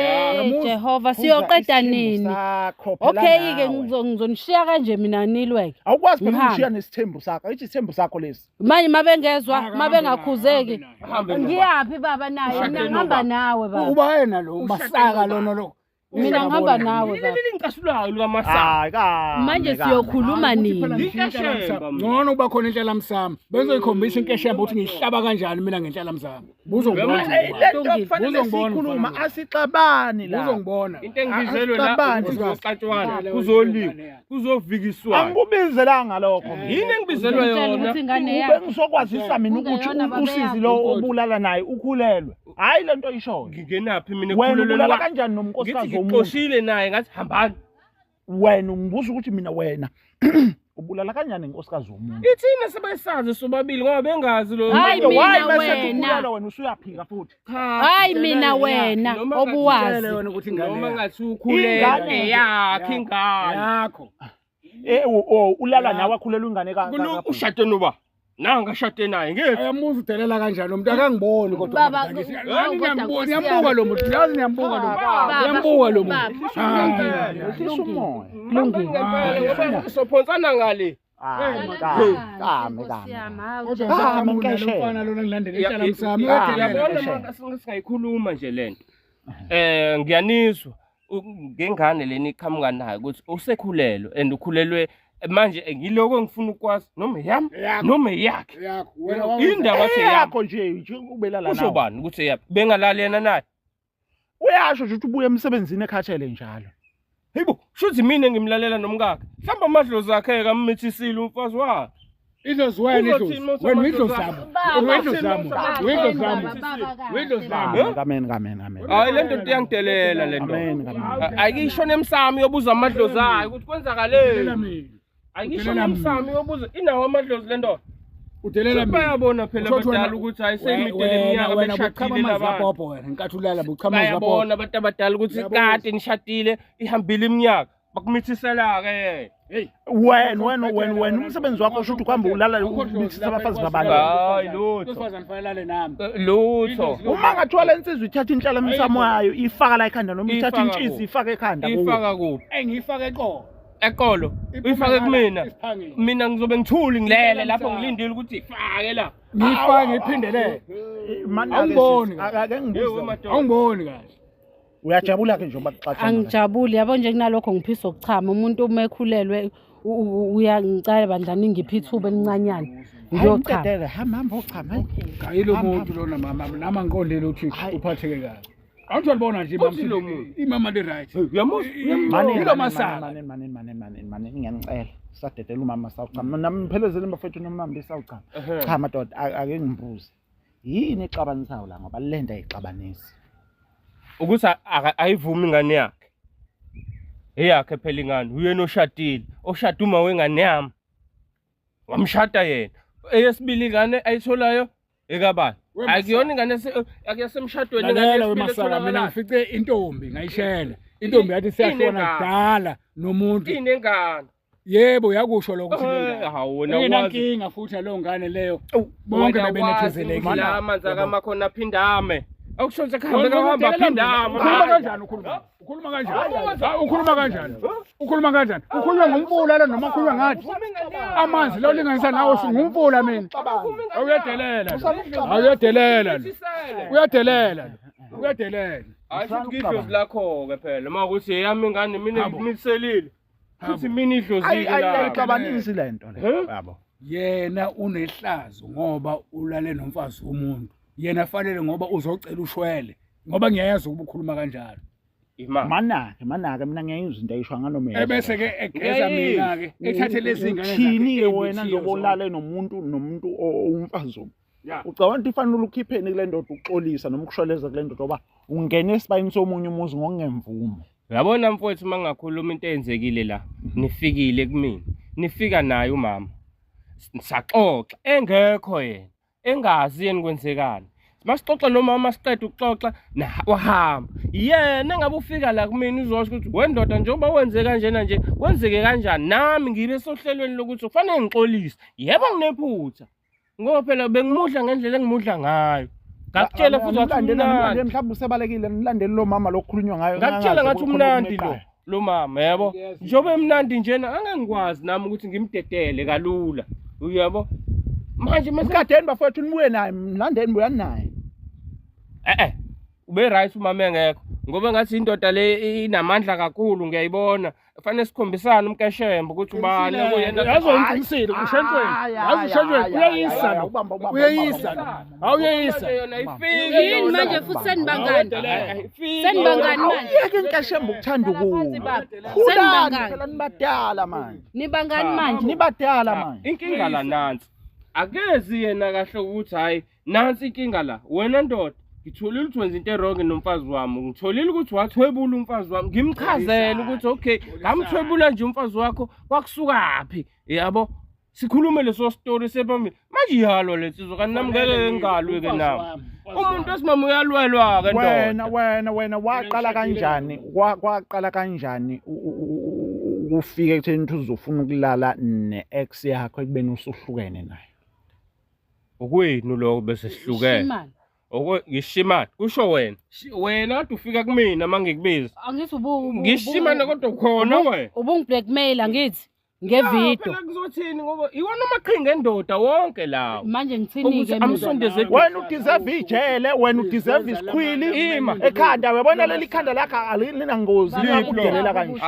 Yeah. Jehova siyoqeda nini? Sakho phela Okay ke nawe. ngizonishiya kanje mina nilweke. Awukwazi phela Ngihambe. ukushiya nesithembu sakho. Ayithi isithembu sakho lesi. Manje mabengezwa, mabengakhuzeki. Ahambe nobaba. Ngiyaphi baba naye? Ushade Mina ngihamba nobaba. nawe baba. Uba yena lo masaka lona lo. Mina ngihamba nawe baba. Leli lingicasulayo lukaMasaka. Hayi ka. Manje siyokhuluma nini? Inkeshemba mina. Ngcono uba khona inhlala msamo. Benzoyikhombisa inkeshemba ukuthi ngiyihlaba kanjani mina ngenhlala msamo. Buzongibona. Le nto Lungile. kufanele Uzongibona, siyikhuluma mfana. asixabani la. Uzongibona. Into engibizelwe la Asixabani. kuzoxatshwana, kuzoliwa, kuzovikiswana. Angikubizelanga lokho. mina. Yini engibizelwe Ngitshela yona? ukuthi ingane Ube yakho. ngizokwazisa mina ukuthi Kungeyona baba usizi yakho. lo obulala naye ukhulelwe. Hayi lento oyishoyo. Ngingenaphi mina Wena ekukhulelweni ubulala kwakhe? kanjani Ngithi nomnkosikazi womuntu? ngixoshile naye ngathi hambani. Wena ungibuza ukuthi mina wena ubulala kanjani nenkosikazi womuntu? Ithina sebesazi sobabili ngoba bengazi lo. Hayi, Manje mina why mase wena. ukhulelwa wena usuyaphika futhi? Cha, Hayi mina wena Noma obuwazi. Tshele wena ukuthi ingane Noma yakho. ngathi ukhulelwe Ingane eyakhe ingane. Yakho. Eh ulala nawe akhulelwa ingane ka Ushade noba? Nanga ashade naye ngeke. Ayamuza udelela kanjani lo muntu akangiboni kodwa Baba, mntakisi. kodwa Yazi niyambuka Nkosi niyambuka yami. lo muntu yazi niyambuka lo muntu Baba, uyambuka lo muntu baba. Hayi, Wehlisa umoya. Ngempela ngoba sophonsana ngale. Hayi, Kahle, kame Nkosi kame. yami, hawu, Kodwa Ah, ngisaqhamuka Mankeshe. nalo mfana lona ngilandela itshala msamo Ah, uyadelela. Uyabona maka singayikhuluma nje lento. Ngiyanizwa ngengane leni iqhamuka nayo ukuthi usekhulelwe and ukhulelwe manje ngiloko engifuna ukwazi noma eyami Eyakho. noma eyakhe. Yakho wena wawenza- Indaba athi eyami. Eyakho nje nje ubelala Kusho nawe. bani ukuthi eyami? Bengalali yena naye. Uyasho nje ukuthi ubuye emsebenzini ekhathele njalo. Hayibo, shuthi mina ngimlalela nomkakhe. Mhlawumbe amadlozi akhe kammithisile umfazi wakhe. Idlozi wena Uzothini idlozi. uma Wena idlozi usamadlozi lami. Baba, Wena idlozi lami. baba, Wena idlozi lami. baba, baba, Wena idlozi lami. Eh? Amen, amen, amen. Hayi le ndoda iyangidelela le ndoda. Amen, amen. Ayikishona emsamo iyobuza amadlozi ayo ukuthi Udelela kwenzakaleni. mina. Ayikishona Udelela emsamo iyobuza inawo amadlozi le ndoda. Udelela mina. Bayabona phela Uthotha abadala wena- ukuthi hayi seyimide wena leminyaka wena buchama beshadile amanzi labantu. kabhobho wena ngenkathi ulala buchama amanzi kabhobho. Bayabona abantu abadala ukuthi Uyabona. kade nishadile ihambile iminyaka. Bakumithisela-ke. Hey. Wena wena wena wena umsebenzi wakho usho ukuthi kuhamba ulala umithisa abafazi babantu. Hayi, lutho. Wesifazane fanele alale nami. Lutho. Uma ngathiwa le nsizwa ithatha inhlala emsamo yayo ifaka la ekhanda noma ithatha Ifaka intshizi kuphi? ifake ekhanda kuwe. Ifaka kuphi? Engiyifake eqolo. Eqolo. Iphume Uyifake ngala, kumina. isiphangile. Mina ngizobe ngithuli ngilele lapho ngilindile ukuthi ifake la. Ngiyifake ngiyiphindelele. Manje ake Awungiboni sisi, kahle. ake ngibuze. Yewe madoda. Awungiboni kahle. Uyajabula ke njengoba kuxatshana. Angijabuli yabo nje kunalokho ngiphisa ukuchama umuntu uma ekhulelwe uyangicela bandla ningiphe ithuba elincanyana ngiyochama. Ngiyochama. Hamba hamba ochama. hayi. Hayi lo muntu lona mama nami angiqondile ukuthi Hayi. uphatheke kabi. Awuthi walibona nje Uthi lo muntu. imama li right. Uyamuzwa? Mane Yilo mane masaka. mane mane mane mane mane ngiyanicela. Sadedela umama sawuchama. Nami ngiphelezele bafethu nomama sawuchama. Cha madoda ake ngibuze. Yini exabanisayo la ngoba le nto ayixabanisi. Ukuthi ayivumi ingane yakhe. Eyakhe phela ingane, uyena oshadile, oshada uma wengane yami. Wamshada yena. Eyesibili ingane ayitholayo ekabani? We Masaka. Akuyona ingane akuyasemshadweni ingane Lalela yesibili wemasaka mina etholakalayo. ngifice intombi ngayishela. Intombi yathi siyahlona Inengane. kudala nomuntu. Inengane. Yebo yakusho lokho ukuthi Eh, inengane. hawu wena wazi. Engenankinga futhi naleyo ngane leyo. Bonke Wena wazi bebenethezelekile. ukuthi la amanzi akamakhona aphindame. Akusho ukuthi kuhambe Wena kuhamba udelela mina. aphindame. Ukhuluma kanjani ukhuluma? Ukhuluma kanjani? Ha, Ukhuluma kanjani? Ukhuluma kanjani? Ukhuluma ngomfula lo noma ukhuluma ngathi? Amanzi lo linganisa nawo ngumfula mina. Awuyadelela. lo. Awuyadelela. lo. Uyadelela. lo. Uyadelela. Hayi futhi idlozi lakho-ke phela uma ukuthi eyami ingane mina Habo. ngimiselile. Futhi mina idlozi Ayi la. ayixabanisi le nto le. Huh? Yabo. Yena unehlazo ngoba ulale nomfazi womuntu. Yena fanele ngoba uzocela ushwele. Ngoba ngiyayazi ukuba ukhuluma kanjalo. Imali. Manake manake mina ngiyayizwa into ayisho nganoma Ebese ke egeza mina ke ethathe lezi ngane Uthini ke wena njengoba ulale nomuntu nomuntu umfazi womuntu. Ya. Ucabanga ukuthi ifanele ukhipheni kule ndoda ukuxolisa noma ukushweleza kule ndoda ngoba ungena esibayeni somunye umuzi ngokungemvumo. Uyabona mfowethu uma ngakhuluma into eyenzekile la, nifikile kumina. Nifika naye umama. Saxoxa engekho yena, engazi yena kwenzekani. Masixoxa nomama siqeda ukuxoxa wahamba. Yena engabe ufika la kumina uzosho ukuthi wendoda njengoba wenze kanjena nje, kwenzeke kanjani? Nami ngibe sohlelweni lokuthi kufanele ngixolise. Yebo nginephutha. Ngoba phela bengimudla ngendlela engimudla ngayo. Ngakutshela futhi wathi Nilandela umnandi. mhlawumbe usebalekile nilandele lo mama lokukhulunywa ngayo. Ngakutshela ngathi umnandi lo lo mama yabo. Yes. Njengoba emnandi njena angeke ngikwazi nami ukuthi ngimdedele kalula. Uyabo? Manje mase Mkadeni bafowethu nibuye naye mlandeni buyani naye. eh ube right umama engekho ngoba ngathi indoda le inamandla kakhulu ngiyayibona. Fanele sikhombisane umkeshembe ukuthi ubani okuyena. Yazi uqinisile ushentshweni. Yazi ushentshweni uyayisa lo. Uyayisa lo. Awuyeyisa. Yona ayifiki. Yini yona. manje futhi senibangani? Ayifiki Senibangani yona. manje? Awuyeke inkashembe ukuthanda Hlala phansi, ukuwa. baba. Khulani Senibangani? phela nibadala manje. Nibangani manje? Nibadala manje. Inkinga la nansi. Akezi yena kahle ukuthi hayi nansi inkinga la. Wena ndoda ngitholile ukuthi wenza into eronge nomfazi wami. Ngitholile ukuthi wathwebula umfazi wami. Ngimchazele ukuthi okay, ngamthwebula nje umfazi wakho kwakusukaphi. Yabo? Sikhulume leso story sephambili. Manje iyalwa le nsizwa kanti nami ngeke ngingalwe ke nami. Umuntu wesimame uyalwelwa ke Wena ndoda. wena wena waqala kanjani kwaqala kanjani Ukufika ekutheni ukuthi uzofuna ukulala ne-ex yakho ekubeni usuhlukene nayo. Okwenu lokho bese sihlukene. Shimane. Okwe ngishimane kusho wena. Wena kade ufika kumina mangikubiza. Angithi ubu Ngishimane kodwa ukhona wena. Ubungiblackmail angithi ngevideo. Phela kuzothini ngoba iwona amaqhinga endoda wonke lawo. Manje ngithini ke mina? Amsondeze wena udeserve ijele, wena udeserve isikhwili Ima. ekhanda. Uyabona leli khanda lakho alinangozi, lingakudelela kanje.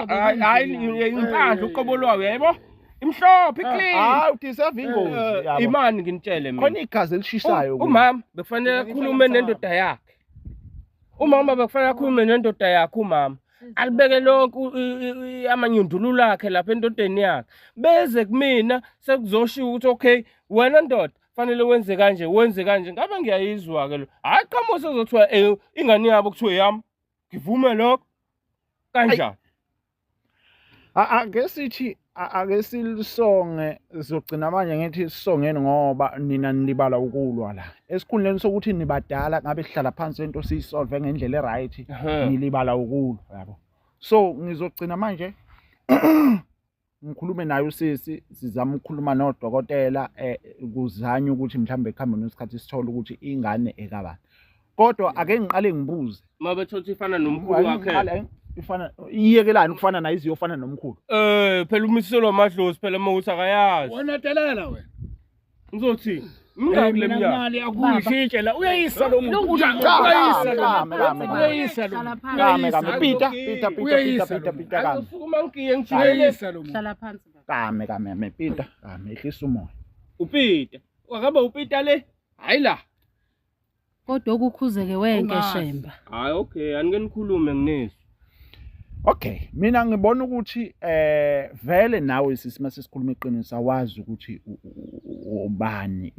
Hayi impandla uqobo lwayo yebo. Imhlophe iclean. Hayi udeserve ingozi yabo. Imani nginitshele mina. Khona igazi elishisayo kuye. Umama bekufanele akhulume nendoda yakhe. Umama bekufanele akhulume nendoda yakhe umama. Alibeke lonke amanyundululu akhe lapha endodeni yakhe. Beze kumina sekuzoshiwo ukuthi okay wena ndoda fanele wenze kanje wenze kanje ngabe ngiyayizwa ke lo. Hayi qhamuka sezothiwa ingane yabo kuthiwe yami. Ngivume lokho. Kanjani? Ake sithi ake silisonge sizogcina manje ngithi sisongeni ngoba nina nilibala ukulwa la. Esikhundleni sokuthi nibadala ngabe sihlala phansi lento siyisolve ngendlela eright nilibala ukulwa yabo. So ngizogcina manje ngikhulume naye usisi sizama ukukhuluma nodokotela kuzanywe ukuthi mhlawumbe ekuhambeni kwesikhathi sithole ukuthi ingane ekabani. Kodwa ake ngiqale ngibuze. Uma bethothi ifana nomkhulu wakhe. Ifana iyekelani ukufana naye iziyofana nomkhulu. Phela umiselwa amadlozi phela uma uthi akayazi. Wena delela wena. Ngizothi ngingaki le Mina minyaka. mali akuyishintshe la uyayisa lo muntu. Lungile. Uyayisa lo Kame, muntu. kame, kame. Uyayisa lo Hlala muntu. phansi. Kame kame Uyayisa. Peter Peter Peter Uyayisa Peter lo Peter muntu. Peter kame. Angizosukuma ngiye ngijikele. Uyayisa lo muntu. Hlala phansi baba. Kame kame kame Peter kame ehlisa umoya. uPeter. Wakaba uPeter le? Hayi la. Kodwa okukhuzeke wenke Ungazi. shemba. Hayi okay, anike nikhulume nginizwe. Okay, mina ngibona ukuthi vele nawe sisi mase sikhuluma iqiniso awazi ukuthi ubani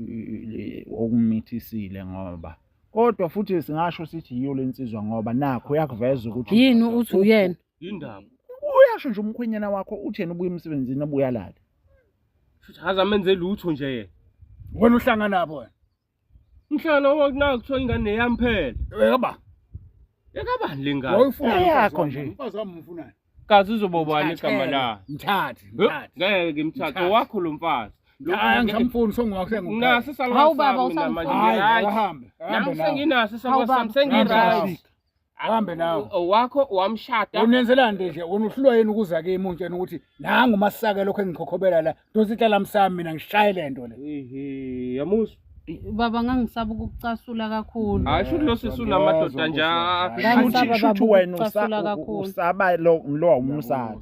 okumithisile ngoba kodwa futhi singasho sithi yiyo lensizwa ngoba nakho uyakuveza ukuthi Yini uthi uyena? Yindaba. Uyasho nje umkhwenyana wakho uthi yena ubuya emsebenzini obuya lala. Futhi haze amenze lutho nje yena. Wena uhlangana nabo wena. Mhlana wakuna kuthiwa ingane yami phela. Yeba. Yakabani lengane? Wayifuna Eyakho nje. Umfazi wami umfunani? Kazi uzoba ubani igama la? Mthathe, mthathe. Ngeke ngimthathe owakho lo mfazi. Hayi angisamfuni songwakho sengu. Naso Hawu salwa baba, sami mina manje. Hayi Right. ahambe. Nami Ahambe nawe. senginaso Hawu salwa sami baba. sengi-right. Ahambe nawe. Owakho wamshada. Unenzelani nje wena uhlulwa yini ukuza kimi untshena ukuthi nangu umasaka lokho engikhokhobela la donsa inhlala sami mina ngishaye lento le. Ehe, yamusa. Baba ngangisaba ukukucasula kakhulu. Hayi shuthi lo sisi unamadoda nje. Ngangisaba Shuthi baba wena ukukucasula kakhulu. usaba lo lo umsali.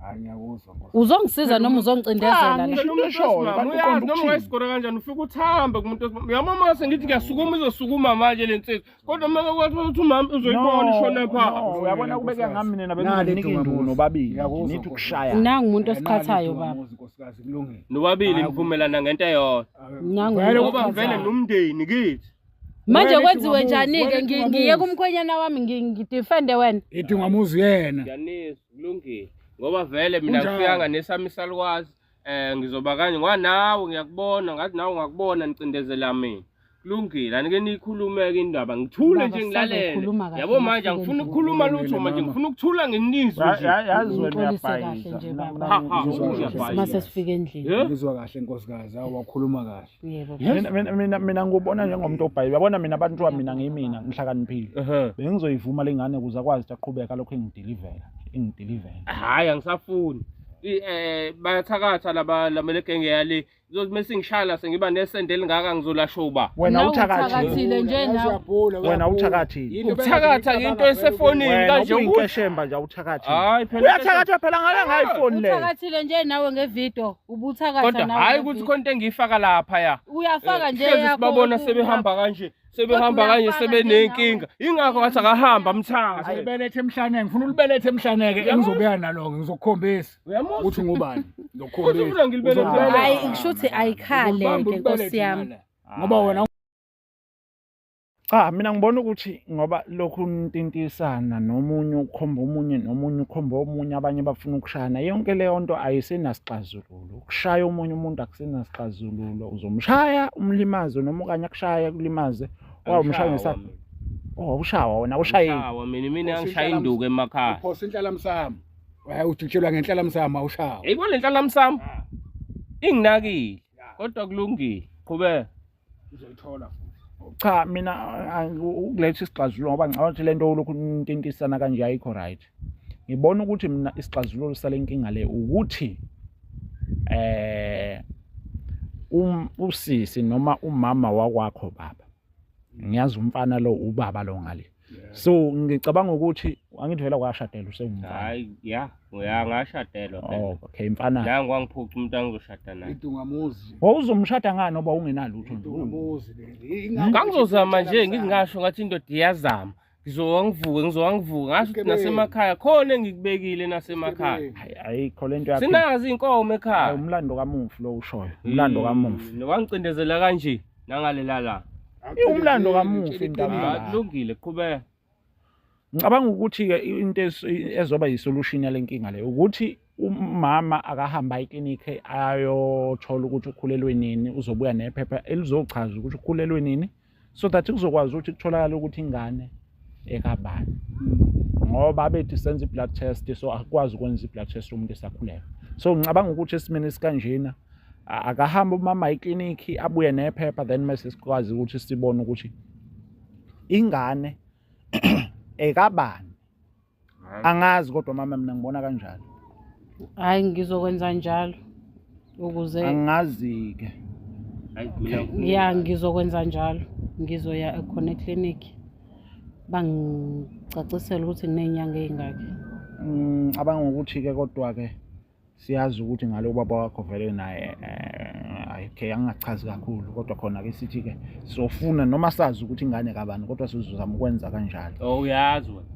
Hayi ngiyakuzwa Nkosi. Uzongisiza noma uzongicindezela la? Ngisho into eshoyo, kanti Uyazi uqonda noma ukuthini? ungayisigora kanjani ufike uthambe kumuntu osimame. Uyabona uma sengithi ngiyasukuma izosukuma manje le nsizwa. Kodwa uma kwathi uthi umama uzoyibona ishona pha. No, uyabona kubeka ngami mina Nali benginika idunga induku muzi. nobabili. Ngiyakuzwa, Nithi Nkosi. ukushaya. Nangu umuntu Eh, nali osiqhathayo idunga baba. muzi, Nkosikazi kulungile. Nobabili Hayi, nivumelana ngento eyodwa. Nangu Vele umuntu Ngoba osiqhathayo. vele nomndeni kithi. Manje Wena kwenziwe idunga muzi, njani-ke? wena idunga Ngiye muzi. kumkhwenyana wami ngidefende wena. Idunga muzi yena. Ngiyanizwa kulungile. Ngoba vele mina Kunjalo. ngifikanga nesami isalukwazi ngizoba kanje ngoba nawe ngiyakubona ngathi nawe ungakubona nicindezela mina. Kulungile anike niyikhulume-ke indaba ngithule Baba, nje ngilalele. sisazokhuluma kahle Yabo manje masifike angifuni endlini. ukukhuluma lutho manje Mama. ngifuna ukuthula nginizwe nje. Yazi wena Ngixolise kahle uyabhayiza. nje baba. Ha, ha, Ngizwa uyabhayiza. Mase sifike endlini. Eh? Ngizwa kahle nkosikazi, awu wakhuluma kahle. Yebo. Mina ngubona njengomuntu obhayiza. Uyabona mina abantu wami mina ngiyimina ngihlakaniphile. Ehhe. Bengizoyivuma lengane ukuze akwazi ukuthi aqhubeke lokho engidilivela, engidilivela. Hhayi angisafuni. Bayathakatha laba lamele genge yale. Ngizothi mase ngishaya sengiba nesende elingaka ngizolasho uba. Wena Nawe uthakathile. uthakathile nje Yazi nawe. uyabhula, Wena uyabhula. uthakathile. Yinto Ukuthakatha ebengiyicabanga into vele esefonini Wena kanje ukuthi ubuyinkeshemba nje awuthakathile. Hayi phela Uyathakatha phela ngale ngayiphone le. Uthakathile nje nawe ngevidiyo. Ubuthakatha Kodwa nawe. hayi ukuthi ngevidiyo. khona into engiyifaka lapha ya. Uyafaka nje Hlezi yakho. sibabona sebehamba kanje, sebehamba kanje uyafaka sebenenkinga. Ingakho ngathi akahamba amthathe. Ulibelethe emhlaneke, ngifuna ulibelethe emhlaneke engizobuya nalo ngizokukhombisa Uyamuzwa? ukuthi ngubani. Ngizokukhombisa. Ufuna ngilibelethe Uzolibeleza. Hayi kushuthi ayikhale Uzolibamba ke Nkosi ulibelethe yami. ngala. Ngoba wena Cha mina ngibona ukuthi ngoba lokhu nintintisana nomunye ukhomba omunye nomunye ukhomba omunye abanye bafuna ukushayana yonke leyo nto ayisenasixazululo. Ukushaya omunye umuntu akusenasixazululo. Uzomshaya umlimaze noma okanye akushaya kulimaze. Wawumshaya ngesandla. Oh ushawa wena ushayile. Ushawa mina mina ngishaya induku emakhaya. uphosa inhlala msamo. Hayi ujikelwa ngenhlala msamo awushawa. Yayibona le nhlala msamo inginakile kodwa kulungile. Qhubeka. Uzoyithola futhi. Cha mina ukuletha isixazululo ngoba ngicabanga ukuthi lento olokhu nintintisana kanje ayikho right. Ngibona ukuthi mina isixazululo sale nkinga le ukuthi eh usisi noma umama wakwakho baba. Ngiyazi umfana lo ubaba lo ngale. So ngicabanga ukuthi angithi vele kwashadelwa usewumfana. Hayi ya, uya ngashadelwa phela. Oh okay mfana. Nangu wangiphuca umuntu angizoshada naye. Idungamuzi. Wawuzomshada ngani ngoba ungenalutho nje? Idungamuzi leli. Ngangizozama nje ngizingasho ngathi indoda iyazama. Ngizowa ngivuke, ngizowa ngivuke. Ngasho ukuthi nasemakhaya khona engikubekile nasemakhaya. Hayi ayikho lento yakho. Sinazi inkomo Hayi, ekhaya. umlando kamufi lo ushoyo. Umlando kamufi. Wangicindezela kanje nangalela la. Umlando kamufi indaba. Hayi kulungile qhubeka. Ngicabanga ukuthi-ke into ezoba yi-solution yale nkinga le ukuthi umama akahamba eklinikhi ayothola ukuthi ukhulelwe nini, uzobuya nephepha elizochaza ukuthi ukhulelwe nini so that kuzokwazi ukuthi kutholakale ukuthi ingane ekabani, ngoba bethi senza i-blood test so akwazi ukwenza i-blood test umuntu esakhulelwe. So ngicabanga ukuthi esimeni esikanjena akahambe umama eklinikhi abuye nephepha, then mase sikwazi ukuthi sibone ukuthi ingane ekabani. Angazi kodwa mama mina ngibona kanjalo. Hayi ngizokwenza njalo ukuze Angazi-ke. Hayi mina ya ngizokwenza njalo, ngizoya khona eklinikhi bangicacisele ukuthi nginey'nyanga ey'ngaki. Ngicabanga ukuthi-ke kodwa-ke siyazi ukuthi ngalo ubaba wakho vele naye okay angingachazi kakhulu kodwa khona-ke sithi-ke sizofuna noma sazi ukuthi ingane kabani kodwa sizozama ukwenza kanjalo. Oh uyazi wena.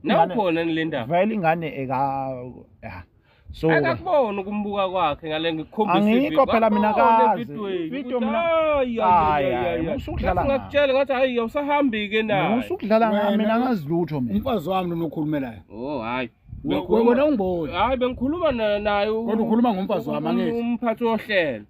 Nawukhona nile ndaba. Vele ingane eka ya. So Akakubona ukumbuka kwakhe ngale ngikukhombisa Angikho phela mina Wakubona kazi. evidweni Video ukuthi, mina- hayi, Hayi, hayi, hayi, hayi. usukudlala Ngathi ngakutshela ngathi hayi awusahambi-ke naye. usukudlala ngami Wena- mina angazi lutho mina. Umfazi wami lo okhulumelayo. Oh hayi. Wena ungiboni. Hayi bengikhuluma naye Kodwa ukhuluma ngomfazi wami angithi. Umphathi wohlelo.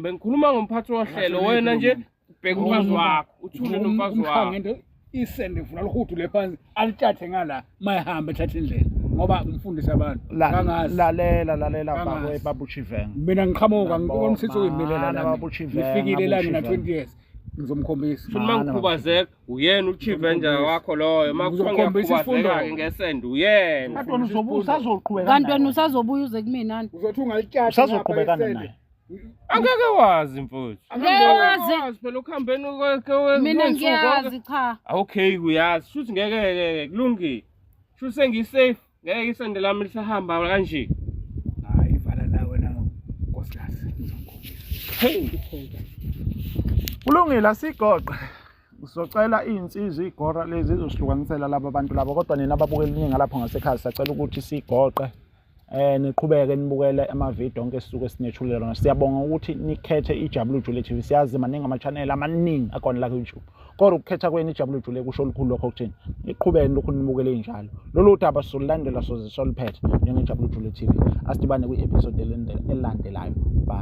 Bengikhuluma ngomphathi wohlelo wena nje bheka umfazi wakho, uthule nomfazi Umshaya wakho. ngento isende ngifuna lihudu le phansi alitshathe ngala mayihamba ethatha indlela ngoba ngifundisa abantu. Kangazi. Lalela lalela Kangazi. baba Chivenga. Mina ngiqhamuka ngibona umsitho uyimilela la. Baba uChivenga, Ngifikile la mina Baba 20 years. Ngizomkhombisa. Futhi uma ngikhubazeka uyena uchivenja wakho loyo. Uma kuthiwa Ngizokukhombisa ngiyakhubazeka-ke isifundo. ngesende uyena. Kanti wena uzobe usazoqhubeka Kanti wena naye. usazobuya uze kumina ni? Uzothi ungalitshatha Usazoqhubekana naye. Angeke wazi mfowethu. Ngeke wazi. Wazi phela ukuhambeni Mina ngiyazi cha. Okay uyazi. Shuthi ngeke ke kulungile. Shuthi sengisafe. Ngeke isende lami lisahamba kanje. Hayi vala la wena nkosikazi. Ngizomkhombisa. Hey. Kulungile asigoqe. Sizocela iy'nsizwa iy'gora lezi izosihlukanisela laba bantu laba kodwa nina ababukeli ningi lapho ngasekhaya sisacela ukuthi sigoqe niqhubeke nibukele amavidiyo onke esisuke sinethulela lona. Siyabonga ukuthi nikhethe iJabulujule TV. Siyazi maningi ama-channel amaningi akhona la ku-YouTube. Kodwa ukukhetha kwenu iJabulujule kusho olukhulu lokho kuthini. Niqhubeke nilokhu nibukele njalo. Lolu daba sizolulandela soze soluphethe njengeJabulujule TV. Asidibane kwi-episode elandelayo. Bye.